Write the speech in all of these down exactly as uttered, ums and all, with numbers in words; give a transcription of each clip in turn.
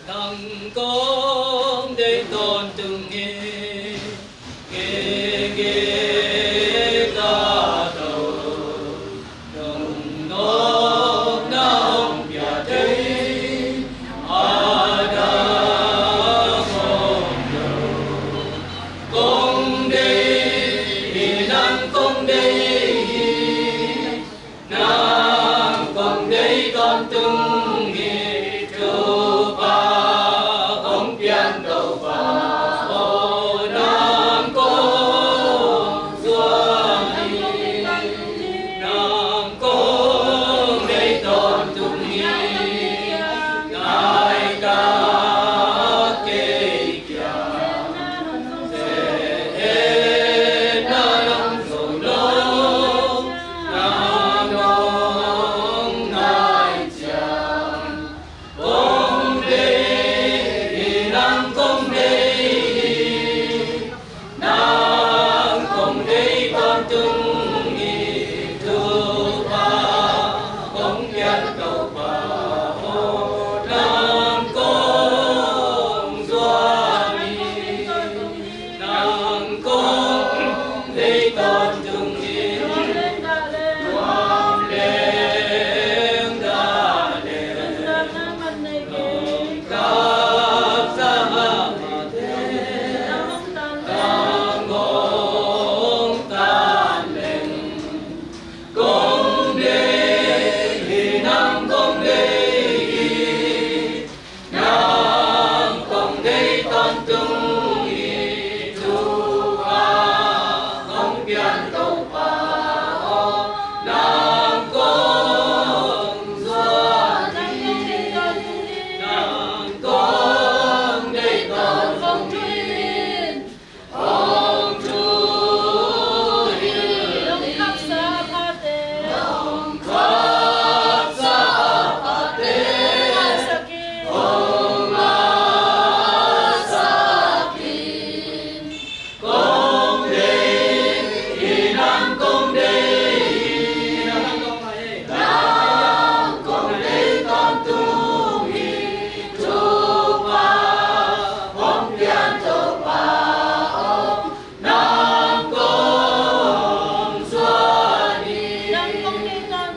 Nang kong deih tawntung hi, ngenge ka to, nong nawkna hong pia thei a dang om lo. Kong deih hi, nang kong deih hi, nang kong deih tawntung hi, thupha hong pian Topa aw, nang kong zuan hi, nang kong deih tawntung hi, ngai ka kei. Nang kong deih tawntung hi, thupha hong pian Topa aw, nang kong zuan hi, nang kong deih tawntung hi. Nang kong deih tawntung hi,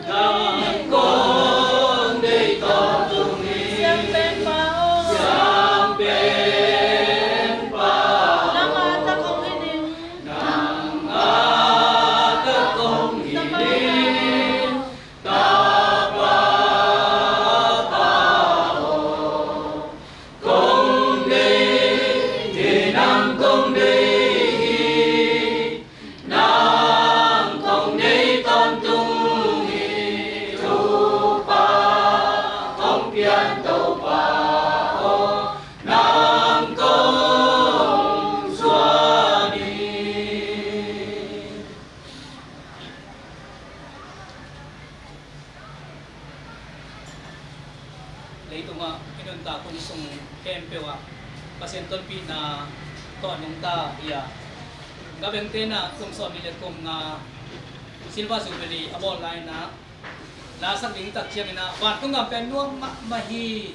nang kong deih tawntung hi, siangpenpa aw, siangpenpa aw, nang a tak hong hilh in, nang a tak hong hilh in, Tapa, Tapa aw. Kong deih hi, nang kong deih hi, nang kong deih tawntung hi, thupha hong pian Topa aw, nang kong zuan hi. Leitungah i nuntak hun sung khempeuh ah Pasian tonpihna tawh nungta hi a, gabengte in ah kum sawmnih le kum nga Silver Jubilee a bawl lai-in ah la sak ding tak ciangin ah vantung gam pen nuam mahmah hi.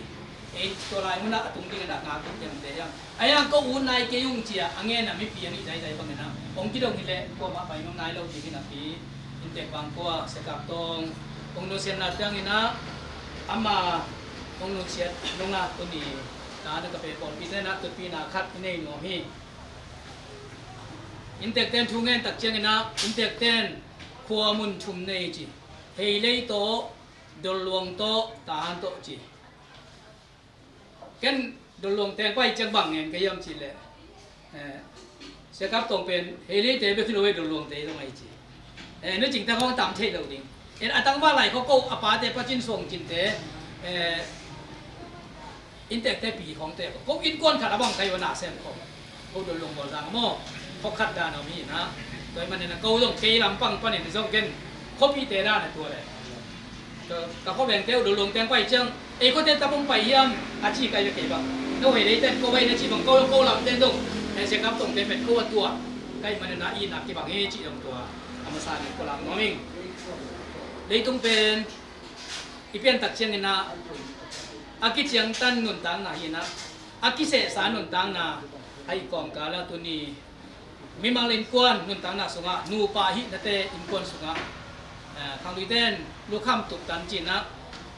Ei, tua lai munah a tung dingin ah ngak ding ciamteh hiam? A hiang ko ut nai kei ung ci-a a ngen a mipi a nih zaizai bangin ah hong kidong hileh kuamah pai ngam nai lo dingin a pi inntek Vangkua Sia Kap Tawng hong nusiatna ciangin ah ama hong nusiat nungah tuni ta na ka pe pawlpite in ah tutpihna khat i nei nuam hi. Inntekten thu ngen tak ciangin ah inntekten khua mun thum nei ci. Heilei tawh, Dolluang tawh, Tahan tawh ci. Ken Dolluang teng pai ciang bang ngen ka hiam cih leh, eh, Sia Kap Tawng pen Heilei te bek hi lo, Dolluang te zong ahi ci. Eh, nu cingte khawng tam thei lo ding. En a tangval lai khawng ko a pate Pacin Suang Cin te, eh, inntekte pi khawngte ko innkuan khat a bang kai uh a na sem khawng. Ko Dolluang Bawlzang maw, khua khat dan a om hi na. Tua ahih manin a ko zong kei lampang panin zong ken khuapihte dan a tua le. Ka, ka khuavengte uh Dolluang teng pai ciang ei khuate tap hong pai hiam a ci kai ve kei bang. No Heilei ten ko vai na ci bang ko, ko lamte zong Sia Kap Tawngte pen ko a tua. Ka hih manin a itna kibang hi cih zong tua a masa ning ko lak nuam ing. Leitung pen i piantak ciangin ah a kiciangtan nuntakna hi-in ah, a kisehsa nuntakna ahi kawmkal ah tuni mimal innkuan nuntakna sungah, nupa ahihnate innkuan sungah, eh, khangluite in lukham tuptan ci-in ah,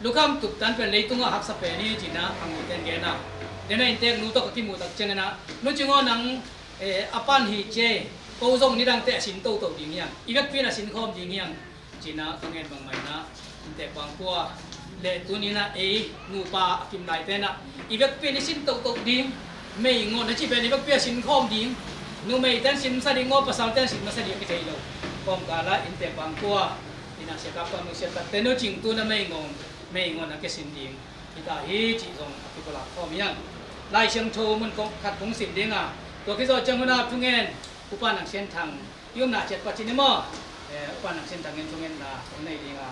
lukham tuptan pen leitungah haksa pen hi ci-in ah khangluite in gen a. Dena inntek nu tawh ka kimuh tak ciangin ah, nu Cing aw, nang, eh, a pan hi ci ei, ko zong nidangte a sin toto ding hi hang, i vekpi in a sin khawm ding hi hang, ci-in ah ka ngen bangmah in ah, inntek bangkua le tuni-in ah ei nupa a kim laite in ah, i vekpi in i sin toto ding, mei ngawn a cih pen i vekpi a sin khawm ding, numeite in sin masa ding maw, pasalte in sin masa ding a kithei lo kawmkal ah inntek bangkua in ah, Sia Kap Tawng, Nu Sia Takte, Nu Cing tu-in ah mei ngawn, mei ngawn a kisin ding hi ta hi cih zong a kipulak khawm hi hang. Lai Siangtho mun khat kong sim ding a, tua khit zawh ciang hun ah thungen Upa Nang Sian Thang i omna ciat pah cih ni maw? Eh, Upa Nang Sian Thang in thungetna hong nei ding a,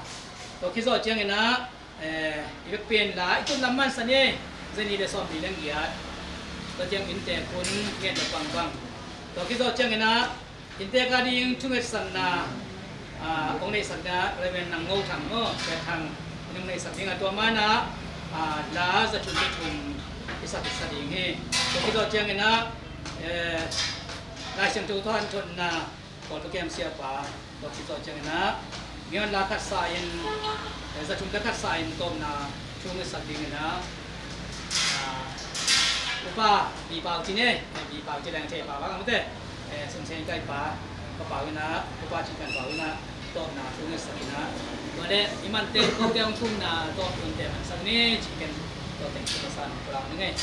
tua khit zawh ciangin ah, eh, i vekpi in la i tun lam mansa ni, za nih le sawmli le giat. Tua ciang inntek hun nget lo bangbang. Tua khit zawh ciangin ah, inntek a ding thungetsakna, ah, hong neihsak ding a, Reverend Nang Ngo Thang maw, Sia Thang in hong neihsak ding a, tua ma-in ah, ah, la za thum le thum i sak, i sak ding hi. Tua khit zawh ciangin ah, eh, Lai Siangtho tawh hanthotna, Kawlpi Kem Siapa, tua khit zawh ciangin ah, mi hon la khat sa in, eh, za thum le khat sa in tawpna thu ngetsak dingin ah, ah, Upa Bi Pau Cin e, eh, Bi Pau Cin leng thei pa bang am te, eh, Sing Seng Kai pa, Pa Pau in ah, Upa Cin Kan Pau in ah, tawpna thu ngetsak in ah, tua le i mante kote hong thumna tawp in te mansak ni, ci ken tua teng thu ka sa nong pulak ning ei.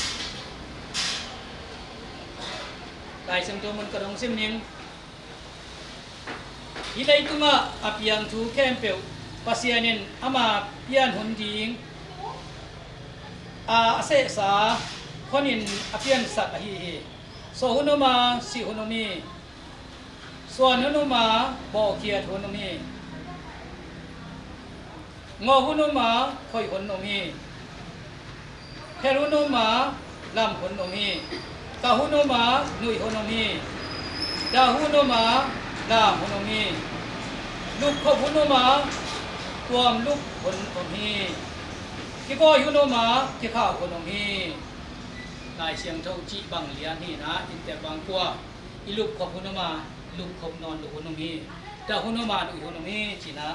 Lai Siangtho mun ka dong sim ning. Hih leitungah a piang thu khempeuh Pasian in ama pian hun ding a, a sehsa honin a piansak ahi hi. Sawh hun om a, sih hun om hi. Suan hun om a, bawhkhiat hun om hi. Ngawh hun om a, khoih hun om hi. Phel hun om a, lam hun om hi. Kah hun om a, nuih hun om hi. Dah hun om a, lam hun om hi. Lupkhop hun om a, tuamlup hun om hi. Kikawi hun om a, kikhah hun om hi. Lai Siangtho cih bang lian hi-in ah, inntek bangkua i lupkhop hun om a, lupkhop nawn lo hun om hi. Dah hun om a, nuih hun om hi, ci-in ah,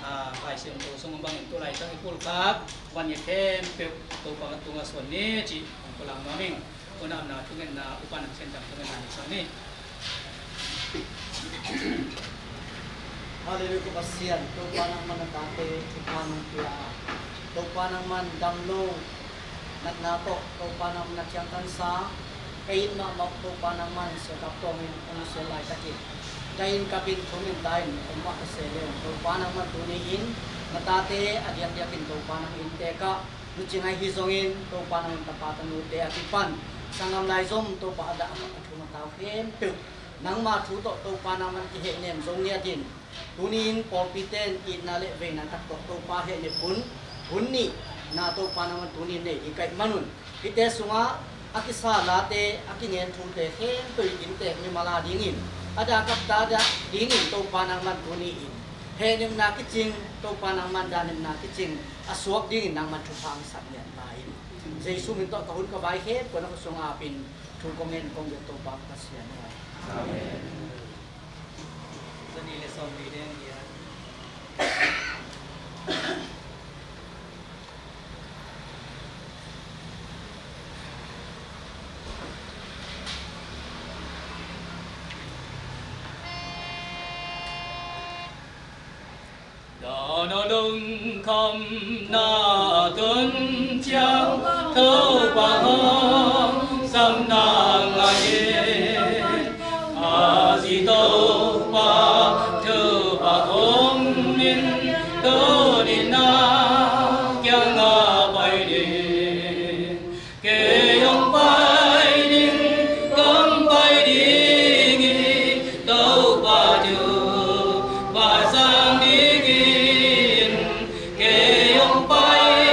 ah, Lai Siangtho sung bangin tu laitak i pulkak van ngiat khempeuh Topa tungah suan ni cih hong pulak nuam ing. Hun ah na thungetna, Upa Nang Sian Thang thungetna neihsak ni. Hallelujah, Pasian, Topa nangman na tate thupha nong pia a, Topa nangman damlo natna tawh Topa nangman na thiangthansa, ka it mahmah Topa nangman Sia Kap Tawng in hong sian laitakin, dai in kap in, thum in ta in om mah ka se leng, Topa nangman tuni-in na tate a diakdiakin Topa nang inntek ah Nu Cing ahi zongin Topa nangman tapa tanute a kipan sanggam laizom Topa a dah a thum a tau khempeuh nangma thu tawh Topa nangman kihehnem zo ngiatin, tuni-in pawlpite in itna le veina tak tawh Topa hehnep hun, hun nihna Topa nangman tuni-in nei ding ka hih manun, hihte sungah a kisa late, a kingen thute khempeuh in inntek mimal a dingin, a dah a kapte a dah dingin Topa nangman tuni-in hehnepna kicing, Topa nangman dahnepna kicing a suak dingin nangman thupha hong sak ngiat ta in. Jesu min tawh ka hun ka vai khempeuh na khutsung apin thu kong ngen kong biak Topa Pasian aw. Amen. Za nih le sawmli le giat. Dana lungkham na tun ciang Topa hong sam na ngai in, a zi Topa thupha hong min, tuni na kiangah pai ding. Kei hong pai ding, kong pai ding hi, Topa thupha sang dingin. Kei hong pai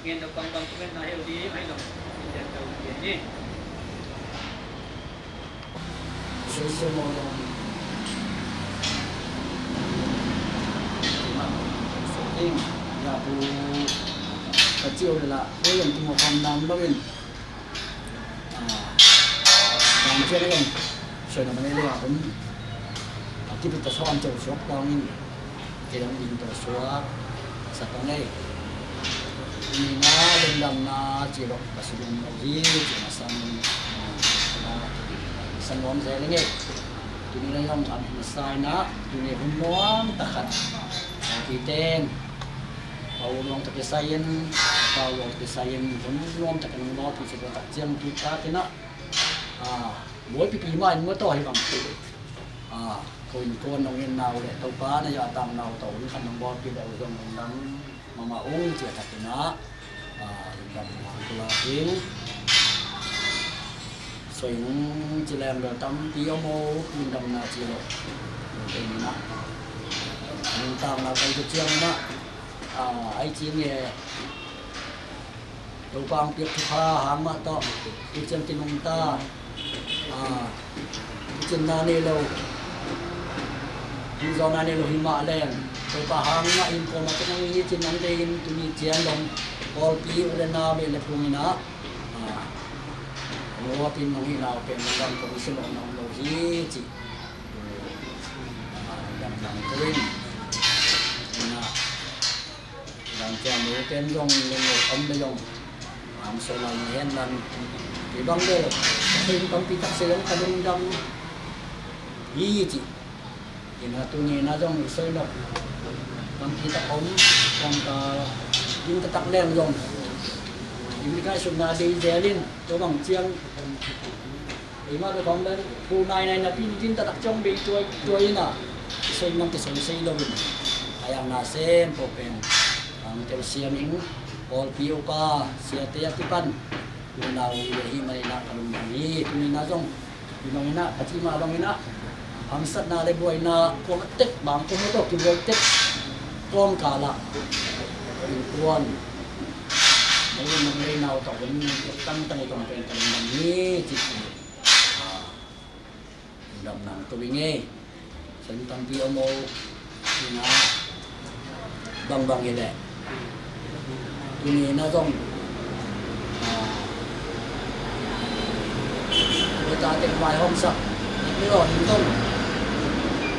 Ngen lo bangbang comment na hel di mai lo. India tau ngen ni. Sui sui mo lo. Sing ya bu ka ciu le la ko yang tu mo kham nam lo in. Bang ciang a zong soi na mane le a hun a kipit ta suak an ceu suak pawng in kei dong ding ta suak sa pawng ei. Tuni na lungdamna ci lo ka sudum lo hi ci na sang na san nuam zai leng ei. Tuni na zong a masa ina tuni hun nuam ta khat a kiteng Pau luang tak kisai in, pau luang tak kisai in hun nuam tak in nong lawp in si tak ciang tu ta kina. Buai pipi ma in maw taw hi bang. Ko in ko nong in nau le Topa na ya tang nau taw hun khat nong bawl pi le u zong nong dam mama ung cia tak kina. Lungdam nang kula ding. Soi nong ci leng bel tampi om o, lungdamna ci lo. Nong te ni na. Nong tang nau kai tu ciang na. Ai ci nge Topa ang piak thupha hang mah tawh i ciang kinungta. I cinna nei lo, i zawhna nei lo hi mah leng Topa hang mah in kuamah tawh nang i cin nang te in tuni ciang dong pawlpi u le nau meh le phung inah hong ruapin nong hihna uh pen nang dam kong i sin lo nang lo hi cih dam nang ko in. Inah Dang ciang lo ken zong lenglo om le zong am so lai ni hen dan. Kei bang bel kei tampi tak se zong ka lungdam hi ci. Ina tuni na zong i soi lo tampi tak om. Kong ka ding taktak leng zong i mi kai sutna dei zel in tua bang ciang Eimah bek hong bel hu nainai napi nitin taktak ciang bei tuai tuai ina kisoi mang kisoi sei lo in. Ayang na sem po pen ang tel siam ing pawlpi upa siate a kipan unau i le hi mai na ka lungdam hi. Tuni na zong i mang ina ka ci mah bang ina hamsatna le buaina kuang a tek bang kuang a tawh kibuai tek kawm kala innkuan mawlun nang lei nau tawh hun tangtang i tawng pen ka lungdam hi ci. Dam nang tu i ngei. Sen tampi om o. Ina bangbang hi leh tuni na zong ita tek vai hong sak ni lo ni zong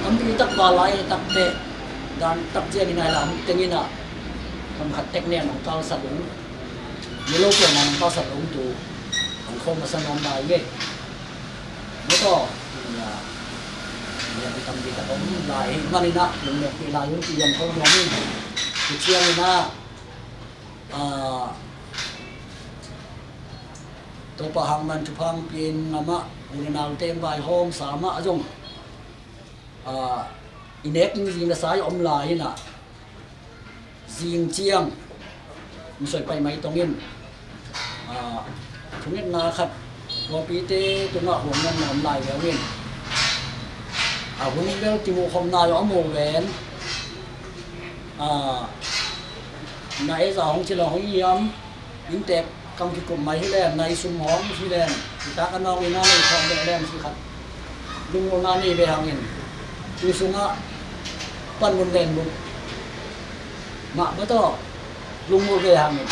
tampi tak ba lai tak te dan tak ciang ina lam teng ina kam khat tek ne nong kal sak ung. Ni lo pawh nong kal sak ung tu ang khawm a sa nuam lai ngei. Motor nia nia bi tam bi tak om lai hi maninah lungnek pi lai un ti yam kho nuam in. Kicianginah Topa hang man thupha hong piin amah u le naute hong vaihawm sa amah zong i nek in zing le sa i om lai inah zing ciang hong soi pai mai tong in thungetna khat pawlpite tungah huam ngan na om lai leu in a hun bel kimuh khawm nai a om uh ven. Na ei za hong ci lo hong hiam inntek kam kikup mai hi len nai sum hong hi len i tak a nawng ina nei khawm leh len si khat lungmulna nei ve hangin tu sungah pan mun len mun mah bataw lungmul ve hangin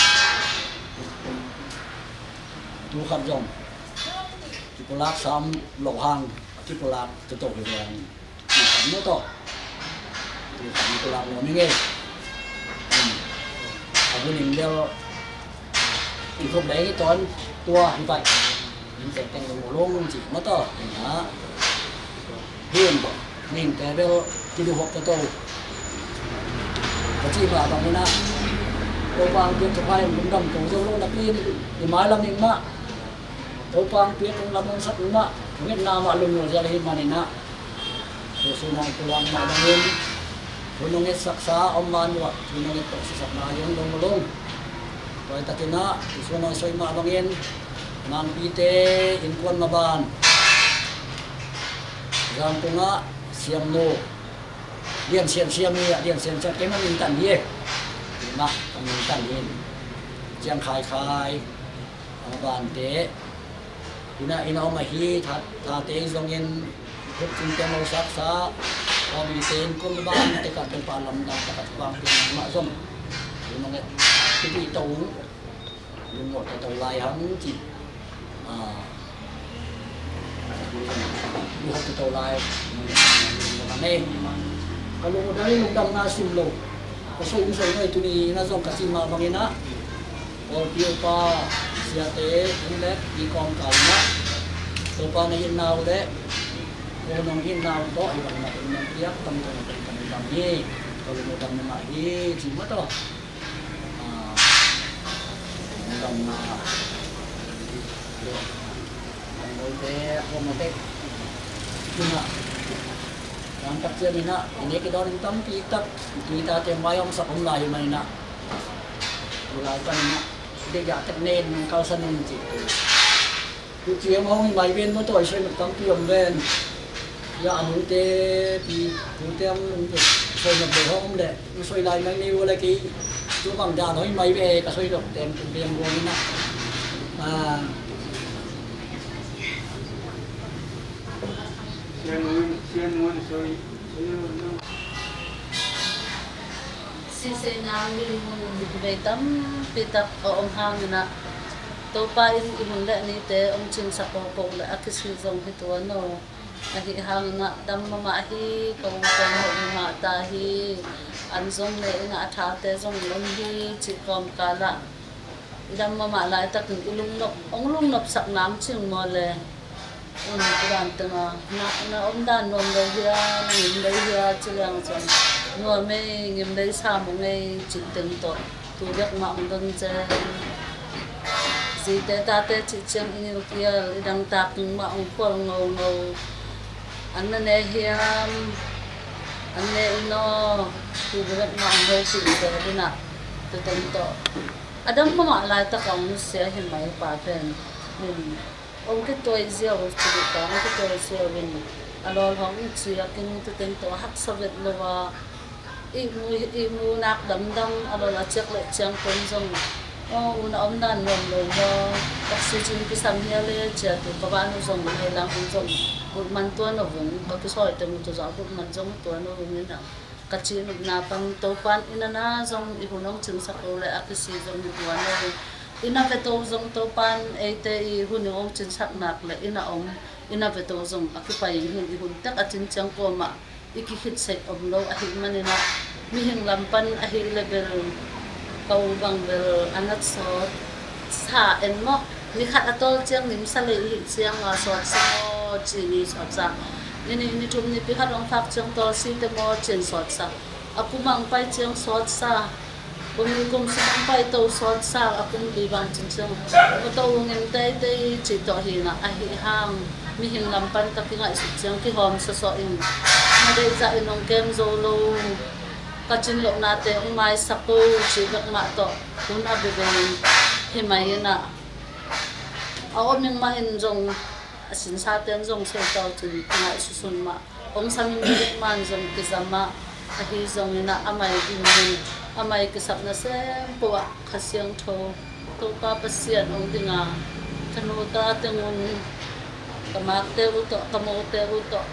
tu khat zong kipulak sam lo hang kipulak tuto hi ve hangin tu khat mu tawh tu khat mu kipulak lo ni ngei. A bunin bel Kikop lei ngi tawn tua hi pai. Min tek teng lung lung ci mata ina hin min te bel kidu hok to to. Ka ci ba bang ina Topa ang piak Topa in lungdam kong zo lo na pin i mai lam in mah Topa ang piak lungdam sak in mah. Nget na mah lung lo zel hi man ina. Jesu nong pulak mah bangin thu nong nget saksa om man uh ah thu nong nget tawh sisak na yong dong lung. Tua i takin ah Jesu nong soi mah bangin nangpite innkuan maban zangkung ah siamnu lian sian siam hi ah lian sian siam kei mah min tan hi e. Kei mah ka min tan hi. Ciang khaikhai a bante ina ina om ahi. Tha, thate zongin hupcingte mosaksa, pawmite in kum bante ka pen pa lamdang takat bang pen mah zong lungnget pipi to, lungnget to lai hang ci. Ka lungdam i lungdamna sim lo. Ka soi in soi ngai tuni na zong ka ci mah bangin ah, Kawlpi upa siate in le i kawmkal in ah, Topa na itna uh le Kawlnong itna uh tawh i bangmah in nong piak tamtawh na pen ka lungdam hi. Ka lungdam mah hi ci mah tawh. Lungdamna. Lungdamte, lungdamte. Tuna. Yang tak cian ina, ini kita orang tampi tak, kita tiang mayong sa kumlai maina. Mulai kan ina. Dia ya tak nen kau sanun ci. Pu Ciang hong hi mai ven maw, tawi soi nak tampi om ven. Ya a nungte pi pute ang nungte soi nak be hong om le. Soi lai mai ni wala ki tu bang dan hoi mai ve ka soi dok tem tum beng wong na. Ah. Sian win, sian win soi, soi win no. Sisei nang bil mun vei tampi tak a om hang ina. Topa in i hun le nite hong cingsak ko ko le a kisi zong hi tuan o. Ahi hang ina dam mahmah hi, ko kong hoih mahmah ta hi. An zong le ina a thate zong i om hi ci kawmkal ah. I dam mahmah laitakin i lungnop, hong lungnopsak nang cing maw le. Un, i dan teng a, na, na omdan nuam lei hia, na ngim lei hia ci liang ciang, nuam ei, ngim lei sa mong ei cih teng tawh tu bek mah hong don ciang. Zite tate cih ciang i ngilkial, i dangtak teng mah hong khual ngongo. An na ne hiam, an ne i naw, tu bek mah hong hopih zel ina, tu teng tawh. A dam mahmah laitak a hong nusia hi mai pa pen. Min. Hong kituai ziau, cibit ta hong kituai ziau in a lawl hong ciak in tu teng tawh a haksa vet lo a, i mu, i mu nak damdam a lawl a ciak leh ciang pen zong, aw, un a om nan nuam lo maw, oxygen kisam hia le cia tu ka van uh zong hei lang hong zong, guk man tuan a vung, ka kisawi teng uh tu zong guk man zong tuan a vung in a. Ka cihnopna pan Topan inn a na zong i hun hong cingsak lo le a kisi zong hi tuan lo. Inn a veto zong Topan eite i hun hong cingsak nak le inn a om, inn a veto zong a kipai in hun i hun tek a cin ciang kuamah i kikhit sek om lo ahih manin ah mihing lam pan ahih le bel ka u bang bel a nat sawt sa en maw? Ni khat a tawl ciang nimsa lei i hih ciang a sawt sa maw? Ci ni sawt sa. Ni nih ni thum ni pi khat hong fak ciang tawl si te maw? Ci in sawt sa. A kum ang pai ciang sawt sa. Kum ni kum sung ang pai to sawt sa. A kum li bang cin ciang. Ko to u ngim teitei ci tawh hi na ahi hang. Mihing lam pan ka kingaihsut ciang kihawm sawsawh in. Na deih zah in hong kem zo lo. Ka cin lohnate hong maisak ko ci bek mah tawh hun a bebeng hi mai in ah a om ing mah in zong a sinsaten zong soi tau cin ngaihsusun mah hong sam in bek mah in zong kizam ah ahi zongin ah a mai ding in a mai kisapna sempoh ah Kha Siangtho Topa Pasian hong ding a ka nu ta teng un ka makte uh tawh ka mote uh tawh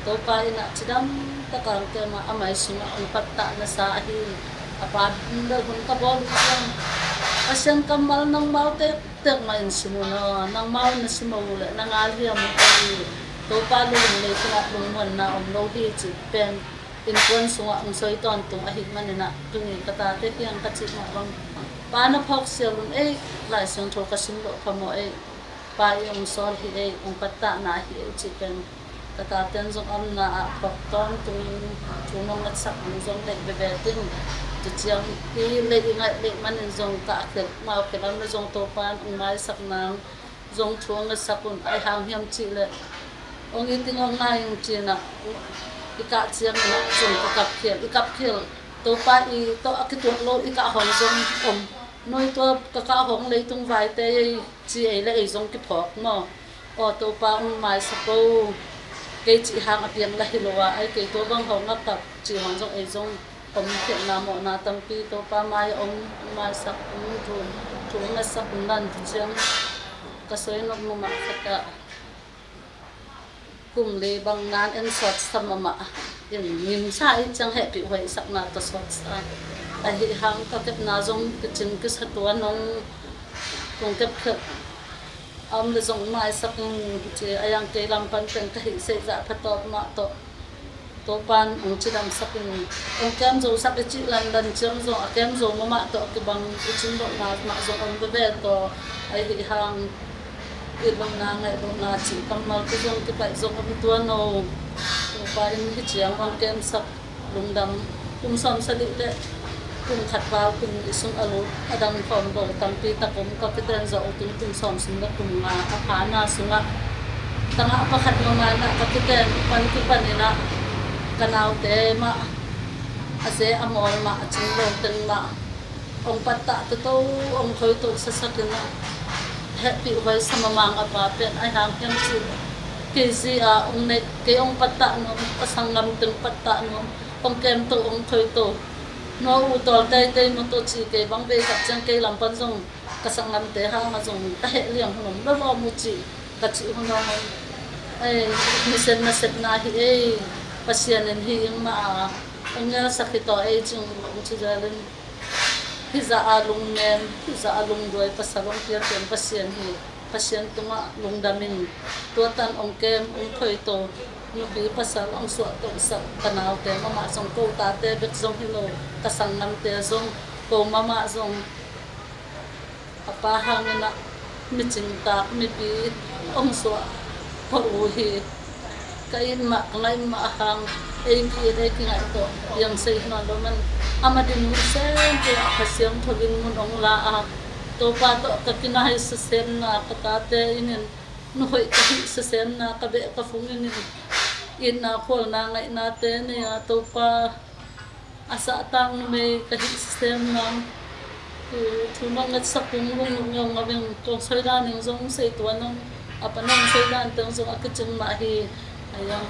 Topa in ah cidam takang kem ah a mai sungah hong pattah nasa ahi. A pa bel hun ka bawl uh ciang Pasian kammal nangmau tektek mah in sim un aw, nangmau na sim uh leh na ngal hiam uh ahi. Topa lungin lei tungah lungmuanna om lo hi cih pen innkuan sungah hong soi tawntung ahih manin ah tuni ka tate kiang ka cih mah bang pa na phawk sial un ei, Lai Siangtho ka sim loh phamawh ei. Pa i hong sawl hi ei, hong pattahna hi ei cih pen ka taten zong a omna ah phawk tawntungin thu nong ngatsak hong zong leih bebe ting. Tuciang i leih i ngaih leih manin zong ka a khel mau khel am le zong Topan hong maisak nang zong thu hong ngatsak un. Ai hang hiam cih leh hong it ing hong ngai ing ci-in ah i kah ciangin ah zong ka kap khial, i kap khial Topa i tawh a kituak lo i kah hong zong om. Noi tua ka kah hong leitung vaite ei ci ei le ei zong kiphawk maw? Aw Topa hong maisak o. Kei cih hang a piang la hi lo a, ai kei tua bang hong a kap cih hong zong ei zong Om khetna mawhna tampi Topa mai om, maisak om, thu, thu ngasak om nan ciang ka soi nop nop mah khat ah kum li bang nan en sawt sa mahmah in ngimsa in ciang hehpih huaisakna tawh sawt sa. Ahi hang ka kepna zong kicing kisa tuan hong kong kepkhiat a om le zong maisak in ci a, yang kei lam pan pen ka hih seih zah phatawp mah tawh Topan hong cidamsak in, hong kem zosak i cih lanlan ciang zong a kem zo mahmah tawh kibang i cin lohna mah zong om veve tawh, ahi hang it lohna ngaih lohna cih kammal kizong kipaih zong om tuan o. Topa in hih ciang hong kemsak lungdam. Kum sawm sagih le kum khat val kum i sung a lut a dang khawm lo tampi tak om. Ka kiten zawh uh tun kum sawm sung le kum nga a phana sungah tangah pakhat mamain ah ka kiten pan kipan in ah ka naute mah a ze a mawl mah a cing lo teng mah hong pattah toto, hong thoito sasak in ah hehpih huai sa mamang a pa pen ahi hang hiam cih kei zi a hong neih, kei hong pattah nuam, ka sanggam teng pattah nuam, hong kemto hong thoito. Nua uh tawl teitei maw tawh ci kei bang bei khat ciang kei lam pan zong ka sanggamte hang a zong ka heh liang hun om lawlaw mu cih ka cih hun om. Ei, nisep nasepna hi ei, Pasian in hi ing mah a hong ngelsak hi tawh ei cing hong ci zel in. Hih zah a lungnem, hih zah a lungduai pasal hong piak pen Pasian hi. Pasian tungah lungdam in tua tan hong kem hong thoito nupi pasal hong suah tohsak ka naute mahmah zong, ko tate bek zong hi lo, ka sanggamte zong, ko mahmah zong a pa hangin ah micingtak mipi hong suah ka u hi. Ka it mah ka ngaih mah a hang ei ki-it ei kingaih tawh piang sei hna lo man a madin mun semte ah Kha Siangtho in mun hong la a, Topa tawh ka kinai siasemna ka tate in in nuhoih ka hih siasemna ka beh ka fung in in itna khualna ngaihnate nei a Topa a sahtak numei ka hih siasemna thu nong ngetsak kung lung nong ngau in kong soi dan in zong sei tuan nong a pa nong soi dan teng zong a kicing mah hi. A yang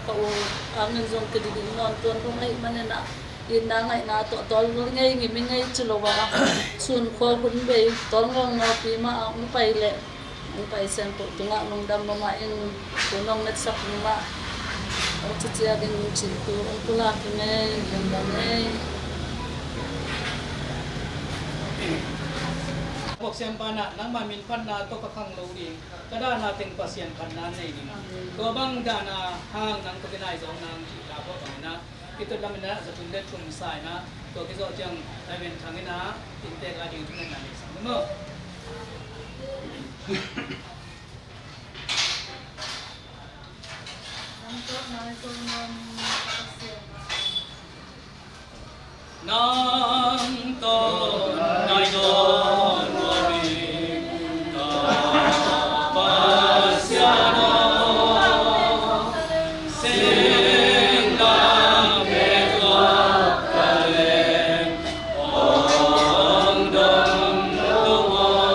ka u angin zong kididing nawn tuan nong ahi manin ah itna ngaihna tawh tawl ngei ngim i ngei ci lo a sun khua hun bei tawl ngawngawpi mah a hong pai leh hong pai siangtho tungah lungdam mahmah in thu nong ngetsak nung mah hong cicia ding cih thu hong pulak i ngei lungdam ngei. Bok siampa na nangma min phatna tawh ka khang lo ding, ka dahna teng Pasian phatna nei ding. Tua bang dahna hang nang tawh kinai zong nang cih ka pawh bangin ah i tut lamin ah zatun le thum sa in ah tua kizawh ciang Reverend Thang in ah inntek lai ding thungetna nei sang maw? Nang tawh nai zawn nuam ing ka Pasian. Nang tawh nai zawn nuam ing ka Pasian aw, singlamteh tuak ka leng hong dong tung aw.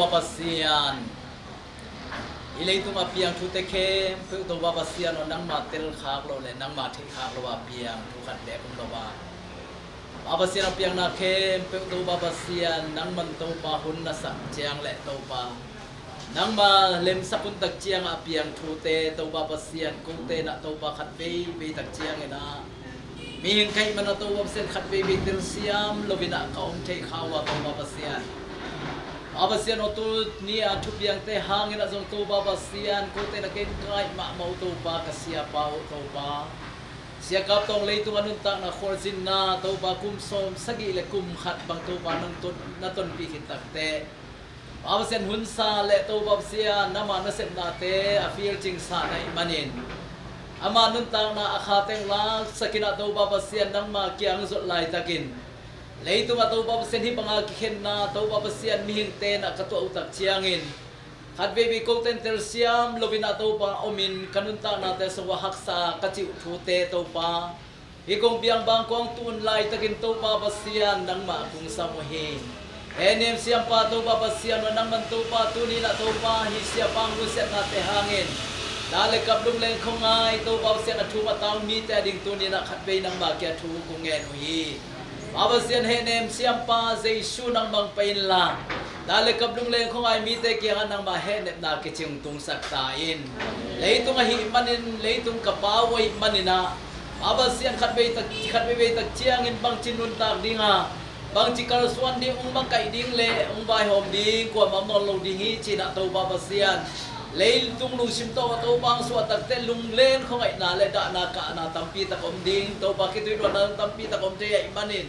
Pasian, i leitung a piang thute khempeuh Topa Pasian aw, nangma tel khak lo le nangma theih khak lo a piang thu khat bek om lo a, Pa Pasian a piangna khempeuh Topa Pasian nangman Topa hun na sak ciang le Topa nangma lemsak hun tak ciang a piang thute Topa Pasian kote na Topa khat veivei tak ciangin ah mihing ka hih mana Topa Pasian khat veivei telsiam loin ah ka om thei kha uh a Topa Pasian. Pa Pasian aw, tuni a thupiangte hangin ah zong Topa Pasian kote na ken ka ngaih mahmah uh Topa, ka siapa uh Topa. Sia Kap Tawng leitung a nuntakna khualzinna Topa kum sawm sagih le kum khat bang Topa nang ton, na tonpih khit takte Pa Pasian hunsa le Topa Pasian nangma nasepnate a filcingsa na hih manin ama nuntakna a kha teng laksakin ah Topa Pasian nangma kiang zot laitakin leitungah Topa Pasian hih banga kikhenna Topa Pasian mihingte na ka tuah uh tak ciangin khat veivei koten telsiam loin ah Topa omin ka nuntaknate sungah haksa ka cih uh thute Topa hih kong piang bang kong tun laitakin Topa Pasian nangmah kong sam uh hi. Hehnem siampa Topa Pasian aw, nangman Topa tuni-in ah Topa hih siapa nusiatnate hangin dah le kap lungleng khuangai Topa Pasian a thum a tang mite a ding tuni-in ah khatvei nangma kia thu kong ngen uh hi. Pa Pasian hehnem siampa Jesu nang bang pai inla dah le kap lungleng khuangai mite kiangah nangma hehnepna kicing tungsak ta in. Leitung ahih manin leitung ka pa uh ahih manin ah Pa Pasian khat vei tak, khat vei vei tak ciangin bangci nuntak ding a, bangci kalsuan ding, hong makaih ding le hong vaihawm ding kuamah om nawn lo ding hi ci-in ah Topa Pasian leitung lungsim tawh a Topa hong suah takte lunglen khuangaihna le dahna kahna tampi tak om ding, Topa khitui luatna tampi tak om thei ahih manin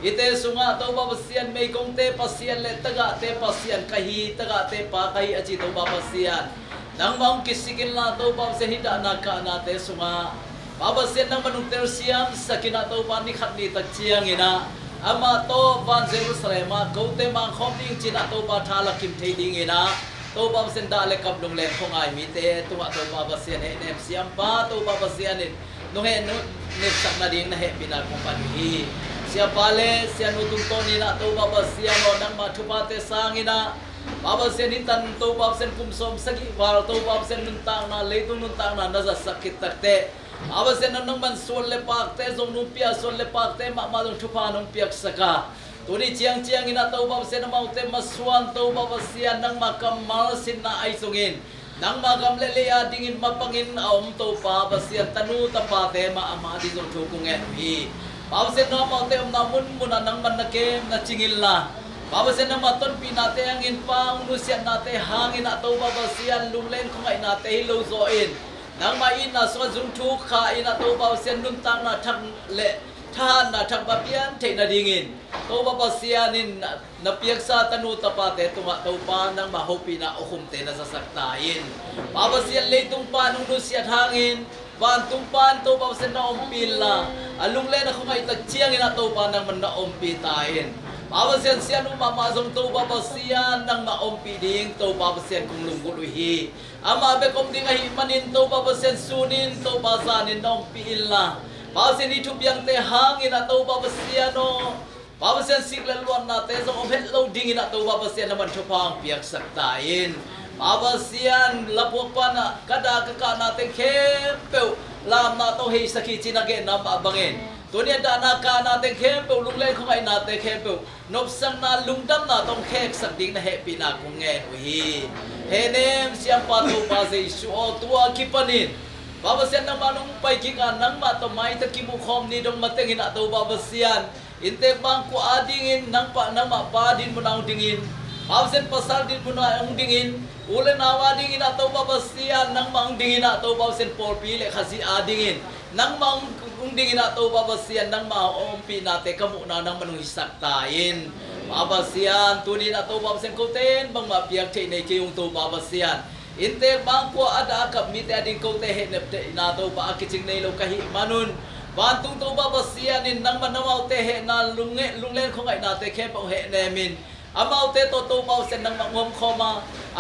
hihte sungah Topa Pasian meigongte Pasian le tagahte Pasian ka hi, tagahte pa ka hi a ci Topa Pasian nangmah hong kisik inla Topa Pasian hih dahna kahnate sungah Pa Pasian nangmah nung telsiamsak in ah Topa ni khat ni tak ciangin ah amah tawh van Jerusalem ah kote mangkhawm ding ci-in ah Topa tha lakim thei dingin ah Topa Pasian dah le kap lungleng khuangai mite tungah Topa Pasian hehnem siampa Topa Pasian in nung heh nung nepsak nading na hehpihna kong pan uh hi. Siapa le sianu tungtawn in ah Topa Pasian aw, nangma thuphate sangin ah Pa Pasian hih tan Topa Pasian kum sawm sagih val Topa Pasian nuntakna, leitung nuntakna na zatsak khit takte Pa Pasian aw, nangman suan le pakte zong nungpia, suan le pakte mahmah zong thupha nong piaksak a, tuni ciangciangin ah Topa Pasian amaute masuan Topa Pasian nangma kammal sinna ahi zongin nangma gam le lei a dingin mapangin a om Topa Pasian tanu tapate mah amah ding zong thu kong ngen uh hi. Pa Pasian aw, amaute omna munmun ah nangman na kem na cing inla Pa Pasian nangma tonpihnate hangin pa hong nusiatnate hangin ah Topa Pasian lunglen khuangaihnate hi lo zaw in nangma itna sungah zung thuk kha in ah Topa Pasian nuntakna thak le thahatna thak va pian theih nadingin Topa Pasian in na piaksa tanu tapate tungah Topa nangma hopihna awkhumte na zasak ta in. Pa Pasian leitung pan hong nusiat hangin vantung pan Topa Pasian na ompih inla a lunglen a khuangaih tak ciangin ah Topa nangman na ompih ta in. Pa Pasian sianu mahmah zong Topa Pasian nangmah ompih ding Topa Pasian kong lunggulh uh hi. Amah bek om ding ahih manin Topa Pasian sunin Topa zanin na ompih inla Pa Pasian hih thupiangte hangin ah Topa Pasian aw, Pa Pasian sik le luatnate zong om het lo dingin ah Topa Pasian nangman thupha hong piaksak ta in. Pa Pasian laphuak pan ah ka dah ka kahnate khempeuh lamna tawh heisak hi ci-in a genna mah bangin tuni a dahna kahnate khempeuh, lunglen khuangaihnate khempeuh nopsakna lungdamna tawh hong kheksak ding na hehpihna kong ngen uh hi. Hehnem siampa Topa Jesu aw, tua kipanin Pa Pasian nangmah nong pai kik a nangmah tawh maita kimuh khawm ni dong matengin ah Topa Pasian inntek bangkua a dingin nangpa, nangmah pa dinmun ah hong dingin, Pa Pasian pasal dinmun ah hong dingin, u le nau a dingin ah Topa Pasian nangmah hong dingin ah Topa Pasian pawlpi le Khazih a dingin nangmah hong dingin ah Topa Pasian nangmah hong ompihnate ka muhna nangmah nong hisak ta in. Pa Pasian tuni in ah Topa Pasian kote in bangmah piak theih nei kei ung Topa Pasian. Inntek bangkua a dah a kap mite a ding kote hehnep theihna Topa a kicing nei lo ka hih manun vantung Topa Pasian in nangmah amaute hehna lunglen khuangaihnate khempeuh hehnem in amaute tawh Topa Pasian nangmah hong omkhawm a,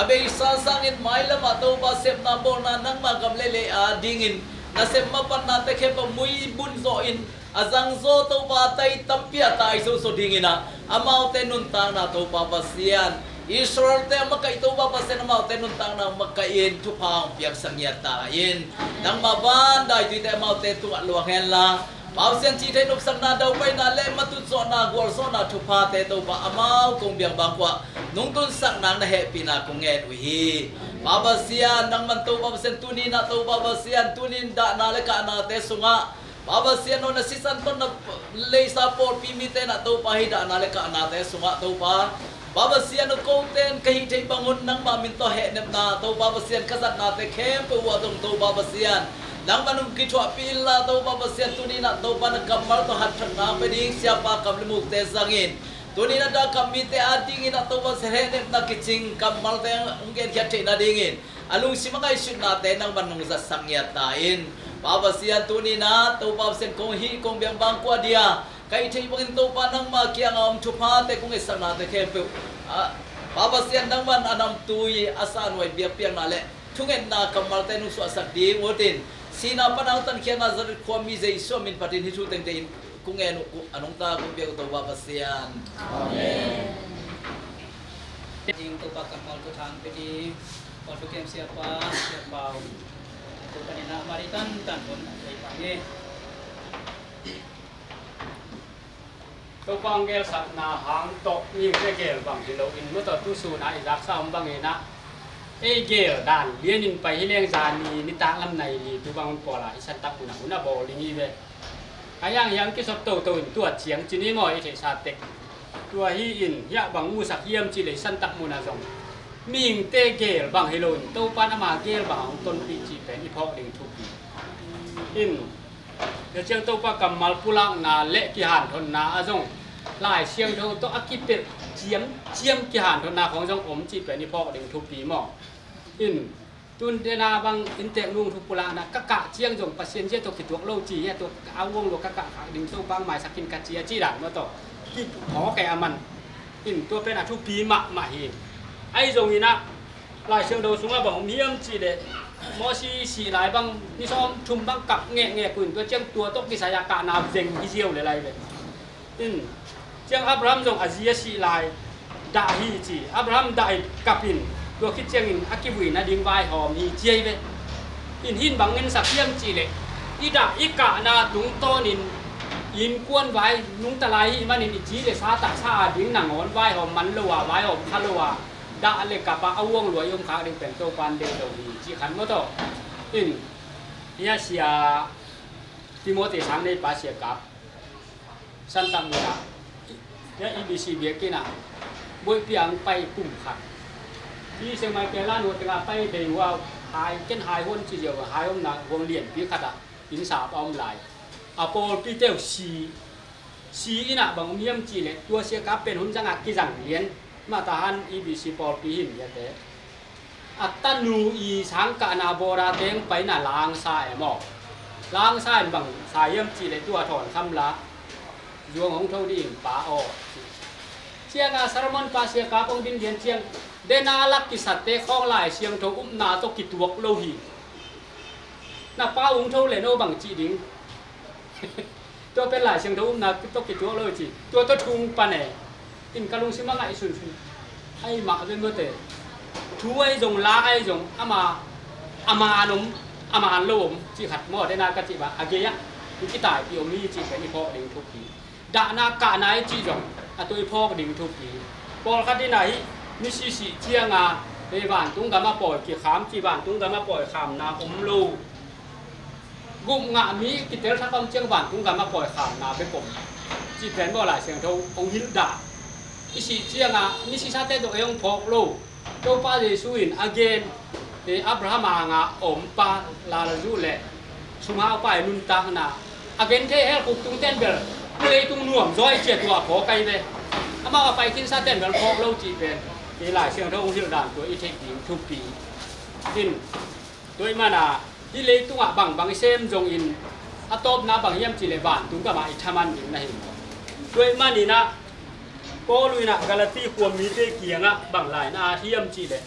a beisa sangin mailam ah Topa sepna bawlna nangmah gam le lei a dingin nasem mapannate khempeuh muibun zawh in a zangzaw Topa tai tampi a tai zozo dingin ah amaute nuntakna Topa Pasian Israel-te a makaih Topa Pasian, amaute nuntakna a makaih in thupha hong piaksak ngiat ta in. Nangmah van daituite amaute tungah luang henla, Pa Pasian, cih theih nopsakna, daupaina le matutzawhna, gualzawhna thuphate Topa amau kong biang bangkuah nungtunsak nang na hehpihna kong ngen uh hi. Pa Pasian, nangman Topa Pasian, tuni-in ah Topa Pasian, tuni-in dahna le kahnate sungah, Pa Pasian aw, na sisan tawh na leisa pawlpi mite in ah Topa, hih dahna le kahnate sungah Topa, Pa Pasian aw, kote in ka hih theih bangun nangmah min tawh hehnepna, Topa Pasian, ka zatnate khempeuh uh ah zong Topa Pasian, nangman hong kithuahpih inla, Topa Pasian, tuni-in ah Topa, na kammal tawh hanthotna pia ding siapa kam le mukte zangin, tuni-in a dahkap mite adingin ah Topa Pasian, hehnepna kicing kammalte hong genkhiat theih nadingin a lungsim a ngaihsutnate nangman hong zatsak ngiat ta in. Pa Pasian, tuni-in ah Topa Pasian, kong hih kong biang bangkuah dia ka hih theih bangin Topa, nangmah kiangah om thuphate kong etsaknate khempeuh, ah, Pa Pasian, nangman a namtui a sangnuai biakpiakna le thungetna kammalte nong suahsak ding utin, sihna pan a hong tankhiatna Nazareth khuami Jesu min phatin hih thu tengte in kong ngen uh, a nungta kong biak uh Topa Pasian. Amen. Ding Topa kammal tawh thang pia ding, Paul Thukem Siapa, Siapa uh. Topa in ah mari tantan hun a thei pah hi. Topa hong gelsakna hang tawh mihingte gel bang hi loin, mawtaw tu sun ah i zaksa om bangin ah ei gel dan lianin pai hi leng, zani nitak lam nai li tu bang hun pawl ah i santak hun ah hun a bawl ding hi ve. A hiang hiang kisot toto in tua ciang cin hi maw, i theihsa tek. Tua hi in, hiah bang musak hiam cih leh i santak mun ah zong mihingte gel bang hi loin Topa in ama gel bang a hong tonpih cih pen i phawk ding thupi in. Tua ciang Topa kammal pulakna le kihanthotna ah zong Lai Siangtho tawh a kipelh ciamciam kihanthotna khawng zong om cih pen i phawk ding thupi maw? In, tun dena bang inntek nung thu pulakna ka kah ciang zong Pasian zia tawh kituak lo ci, hia tawh a uang lua ka kah khak ding, Topa hong maisak in ka ci a cih dan maw tawh kiphawk e a man. In, tua pen a thupi mahmah hi. Ahi zongin ah Lai Siangtho sungah bang om hiam cih leh Moses sih lai bang ni sawm thum bang kap ngekngek uh in, tua ciang tua tawh kisai a kahna veng hi ziau le lai ve. In, ciang Abraham zong a zi a sih lai dah hi ci, Abraham dah in kap in, tua khit ciangin a kivui nading vaihawm hi ci ahi ve. In, hih in bang ngensak hiam cih leh i dah i kahna tungtawnin innkuan vai nungta lai hih manin i ci le sa taksa a ding nangawn vaihawm man lo a, vaihawm kha lo a, dah le kap a a uang lua i om khak ding pen Topa in deih lo hi cih khat maw tawh. In, hia sia Timothy sang neipa Sia Kap santak mun ah, hia E B C biakinn ah buaihpi ah hong pai kum khat. Hih Sengmai Kela nuah tengah pai bei uh a, hai ken hai huan ci ziau a, hai omna huang lianpi khat ah inn sap a om lai. A pawlpite uh si Si in ah bang om hiam cih leh tua Sia Kap pen hun zangah kizang lian mah ta han, E B C pawlpi hin hiate. A tanu i sangkahna bawra teng paina langsa e maw? Langsa in bang sa hiam cih leh tua thawn khamla zuang hong tho ding pa aw. Ciangah sermon pa Sia Kap hong din lian ciang, dena lak kisate khawng Lai Siangtho upna tawh kituak lo hi. Na pa hong tho le no bang cih ding. Tua pen Lai Siangtho upna tawh kituak lo ci. Tua tawh thu pan e. In ka lungsim a ngaihsun sun. Ai mah ve mawte. Thu ahi zong la ahi zong ama, ama an om, ama an lo om cih khat maw, dena ka cih bang a gei ah i kitaipih om hi cih pen i phawk ding thupi. Dahna kahna i cih zong a tua i phawk ding thupi. Pawlkhat in ah hih misi sih cianga hei vantung gam a pawi kikham cih vantung gam a pawi khamna om lo. Gupngah mi kitel thak a om ciang vantung gam a pawi khamna bek om cih pen maw Lai Siangtho hong hilh dan. I sih ciangah misisate zong ei hong phawk lo. Topa Jesu in a gen, eh, Abraham anga a om pa Lazarus le sunghaupa i nuntakna a gen thei hel khuk tung ten bel leitung nuam zaw i ciah tua a phawk ahi ve. Amau a pai khinsa ten bel phawk lo cih pen i Lai Siangtho hong hilh dan tua i theih ding thupi in. Tua ih mana hih leitungah bangbang i sem zongin a tawpna bang hiam cih leh vantung gamah i thaman ding na hi. Tua ih maninah Paul inah Galati khuam mite kiangah bang lai na at hiam cih leh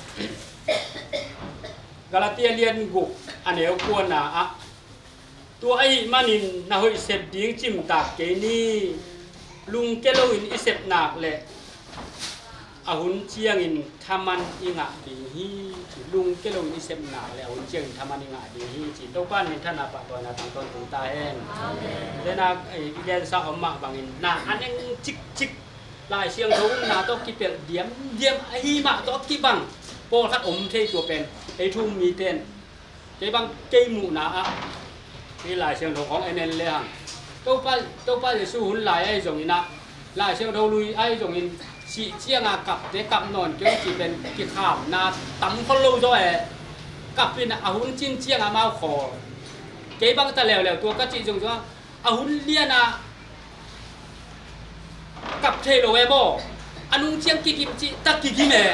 Galati a lian guk a neu kuana ah, tua ahih manin na hoih sep ding cimtak kei ni. Lungke loin i sep nak leh A hun ciangin thaman i ngah ding hi ci, lungke loin i sepna le a hun ciangin thaman i ngah ding hi ci. Topa in minthanna, pahtawina tang tawntung ta hen. Dena i gensa om mah bangin na a neng cikcik, Lai Siangtho umna tawh kipelh diamdiam ahi mah tawh a kibang pawlkhat om thei, tua pen ei thu um mite in. Kei bang kei muhna ah, hih Lai Siangtho khawng en en le hang, Topa, Topa Jesu hun lai ahi zongin ah, Lai Siangtho lui ahi zongin, sih cianga kapte kap nawn kei ci pen kikhamna tam khol lo zaw e. Kap in a hun cin cianga amau khawl. Kei bang ta leuleu tua ka cih zong zong a hun liana kap thei lo e maw? A nung ciang kigim cih tak kigim e.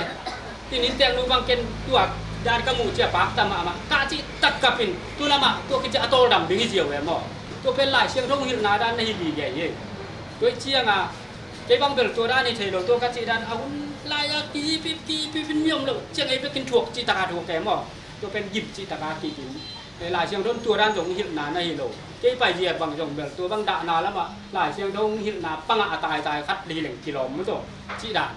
Tinin teknu bang ken tua dan ka muh cia pakta mahmah, kah cih tak kap in, tu lamah tua kici a tawldam ding hi ziau e maw? Tua pen Lai Siangtho hong hilhna dan na hi gige hi. Tua ih cianga kei bang bel tua dan hi thei lo, tua ka cih dan a hun lai-a kihipip kihipip in mi om lo ciang ei bekin thuak cih taka thuak e maw? Tua pen gim cih taka kigim. Lai Siangtho in tua dan zong hilhna na hi lo. Kei paizia bang zong bel tua bang dahna lamah Lai Siangtho hilhna pangah a taitai khat hi leng kilawm maw, tua cih dan.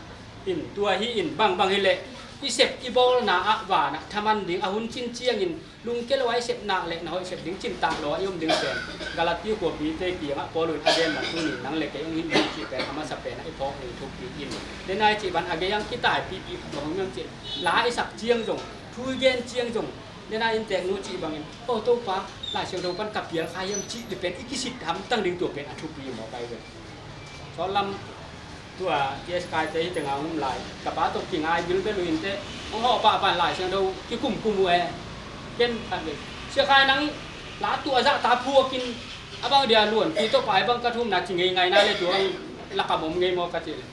In tua hi in bangbang hileh i sep i bawlna ah vanah thaman ding, a hun cin ciangin lungke lo a i sep nak leh na hoih sep ding, cintah lo a i om ding pen Galati khuapite kiangah Paul in a gen bang tunin nang le kei hong hih ding cih pen a masa penah i phawk ding thupi in. Denai cih ban a gei ang kitaipihpih khat bang hong hiam cih, la i sak ciang zong, thu i gen ciang zong, Nena innteknu cih bangin, "Aw Topa, Lai Siangtho pan ka pial kha hiam?" cih ding pen i kisit hamtang ding, tua pen a thupi mawk ahi ve. Sawtlam tua T S Kaite hi tengah hong um lai, ka pa tawh kingai bilbel uh inteh, hong hawh pahpah in Lai Siangtho kikumkum uh e. Ken khat ve, "Sia Khai, nang la tuah zahta phuakin a bang dia luanpi tawh pai bang ka thumna ci ngeingai na le tua bang lakam om ngei maw?" ka cih leh,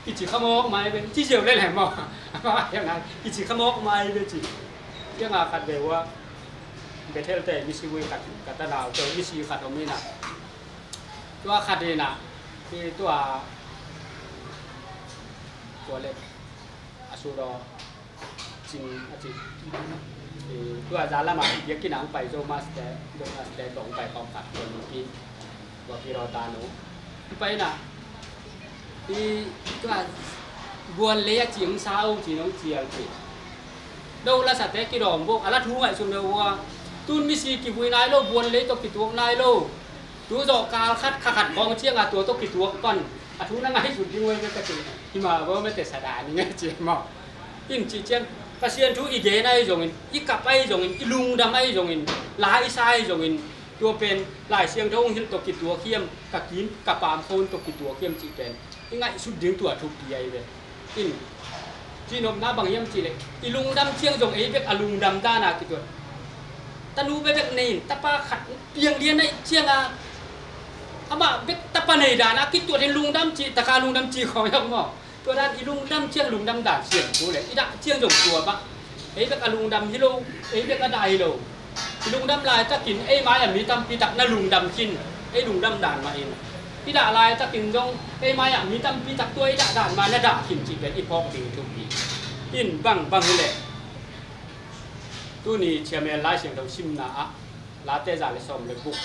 "Kici kha mawk mai ve," ci ziau lel e maw? Amah a hiam na, "Kici kha mawk mai ve," ci. Ciangah khat ve uh ah, Bethel te misi vui khat, ka tanau tawh misi khat om in ah, tua khat in ah, tua, tua le a sut aw, cing a ci. Tua za lamah biakinn ah hong pai, Zo Master, Zo Master tawh hong pai khawm khat, tua nupi, tua Pi Rota nu. Hong pai in ah, tua buan lei a ci hong sa o ci, nong cial ci. No lasate kidawm bawk, a la thu ngaihsun lo uh a. Tun misi kivui nai lo, buan lei tawh kituak nai lo. Tu zawh kal khat, kha khat khawng ciangah tua tawh kituak pan. A thu na ngaihsut ding uh e ka ci. Himah bo mete sa dan ing e ci maw? In cih ciang Pasian thu i gen ahi zongin, i kap ahi zongin, i lungdam ahi zongin, la i sa ahi zongin, tua pen Lai Siangtho hong hilh tawh kituak hiam, ka kim ka paam khawng tawh kituak hiam cih pen i ngaihsut ding tua thupi ahi ve. In, cihnopna bang hiam cih leh, i lungdam ciang zong ei bek a lungdam dana kituat. Tanu bekbek nei in, tapa khat piang lian ahih cianga amah bek tapa nei dana kituat in lungdam cih taka lungdam ci khawng hi maw? Tua dan i lungdam ciang lungdam dan siam tu le, i dah ciang zong tua mah. Ei bek a lungdam hi lo, ei bek a dah hi lo. I lungdam laitakin ei mai-ah mi tampi tak na lungdam khin, ei lungdam dan mah in. I dah laitakin zong ei mai-ah mi tampi tak tua i dah dan mah na dah khin cih pen i phawk ding thupi. In bang, bang hi leh, tuni Chairman Lai Siangtho simna ah, Late za le sawm le guk,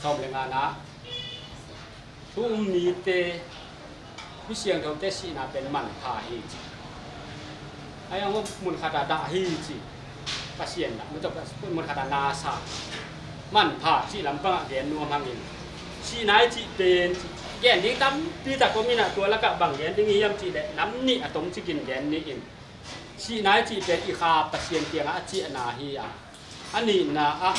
sawm le ngana ah, thu um mite, mi siangthote sihna pen manpha hi ci. Ai ang mun khatah dah hi ci. Pasian dah, mun khatah na sa. Manpha cih lampangah gen nuam hangin, sihna i cih pen ci gen ding tampi tak om in ah, tua lakah bang gen ding hiam cih leh nam nih a tomcikin gen ni in. Sihna i cih pen i kha Pasian kiangah a ciahna hi a, a nihna ah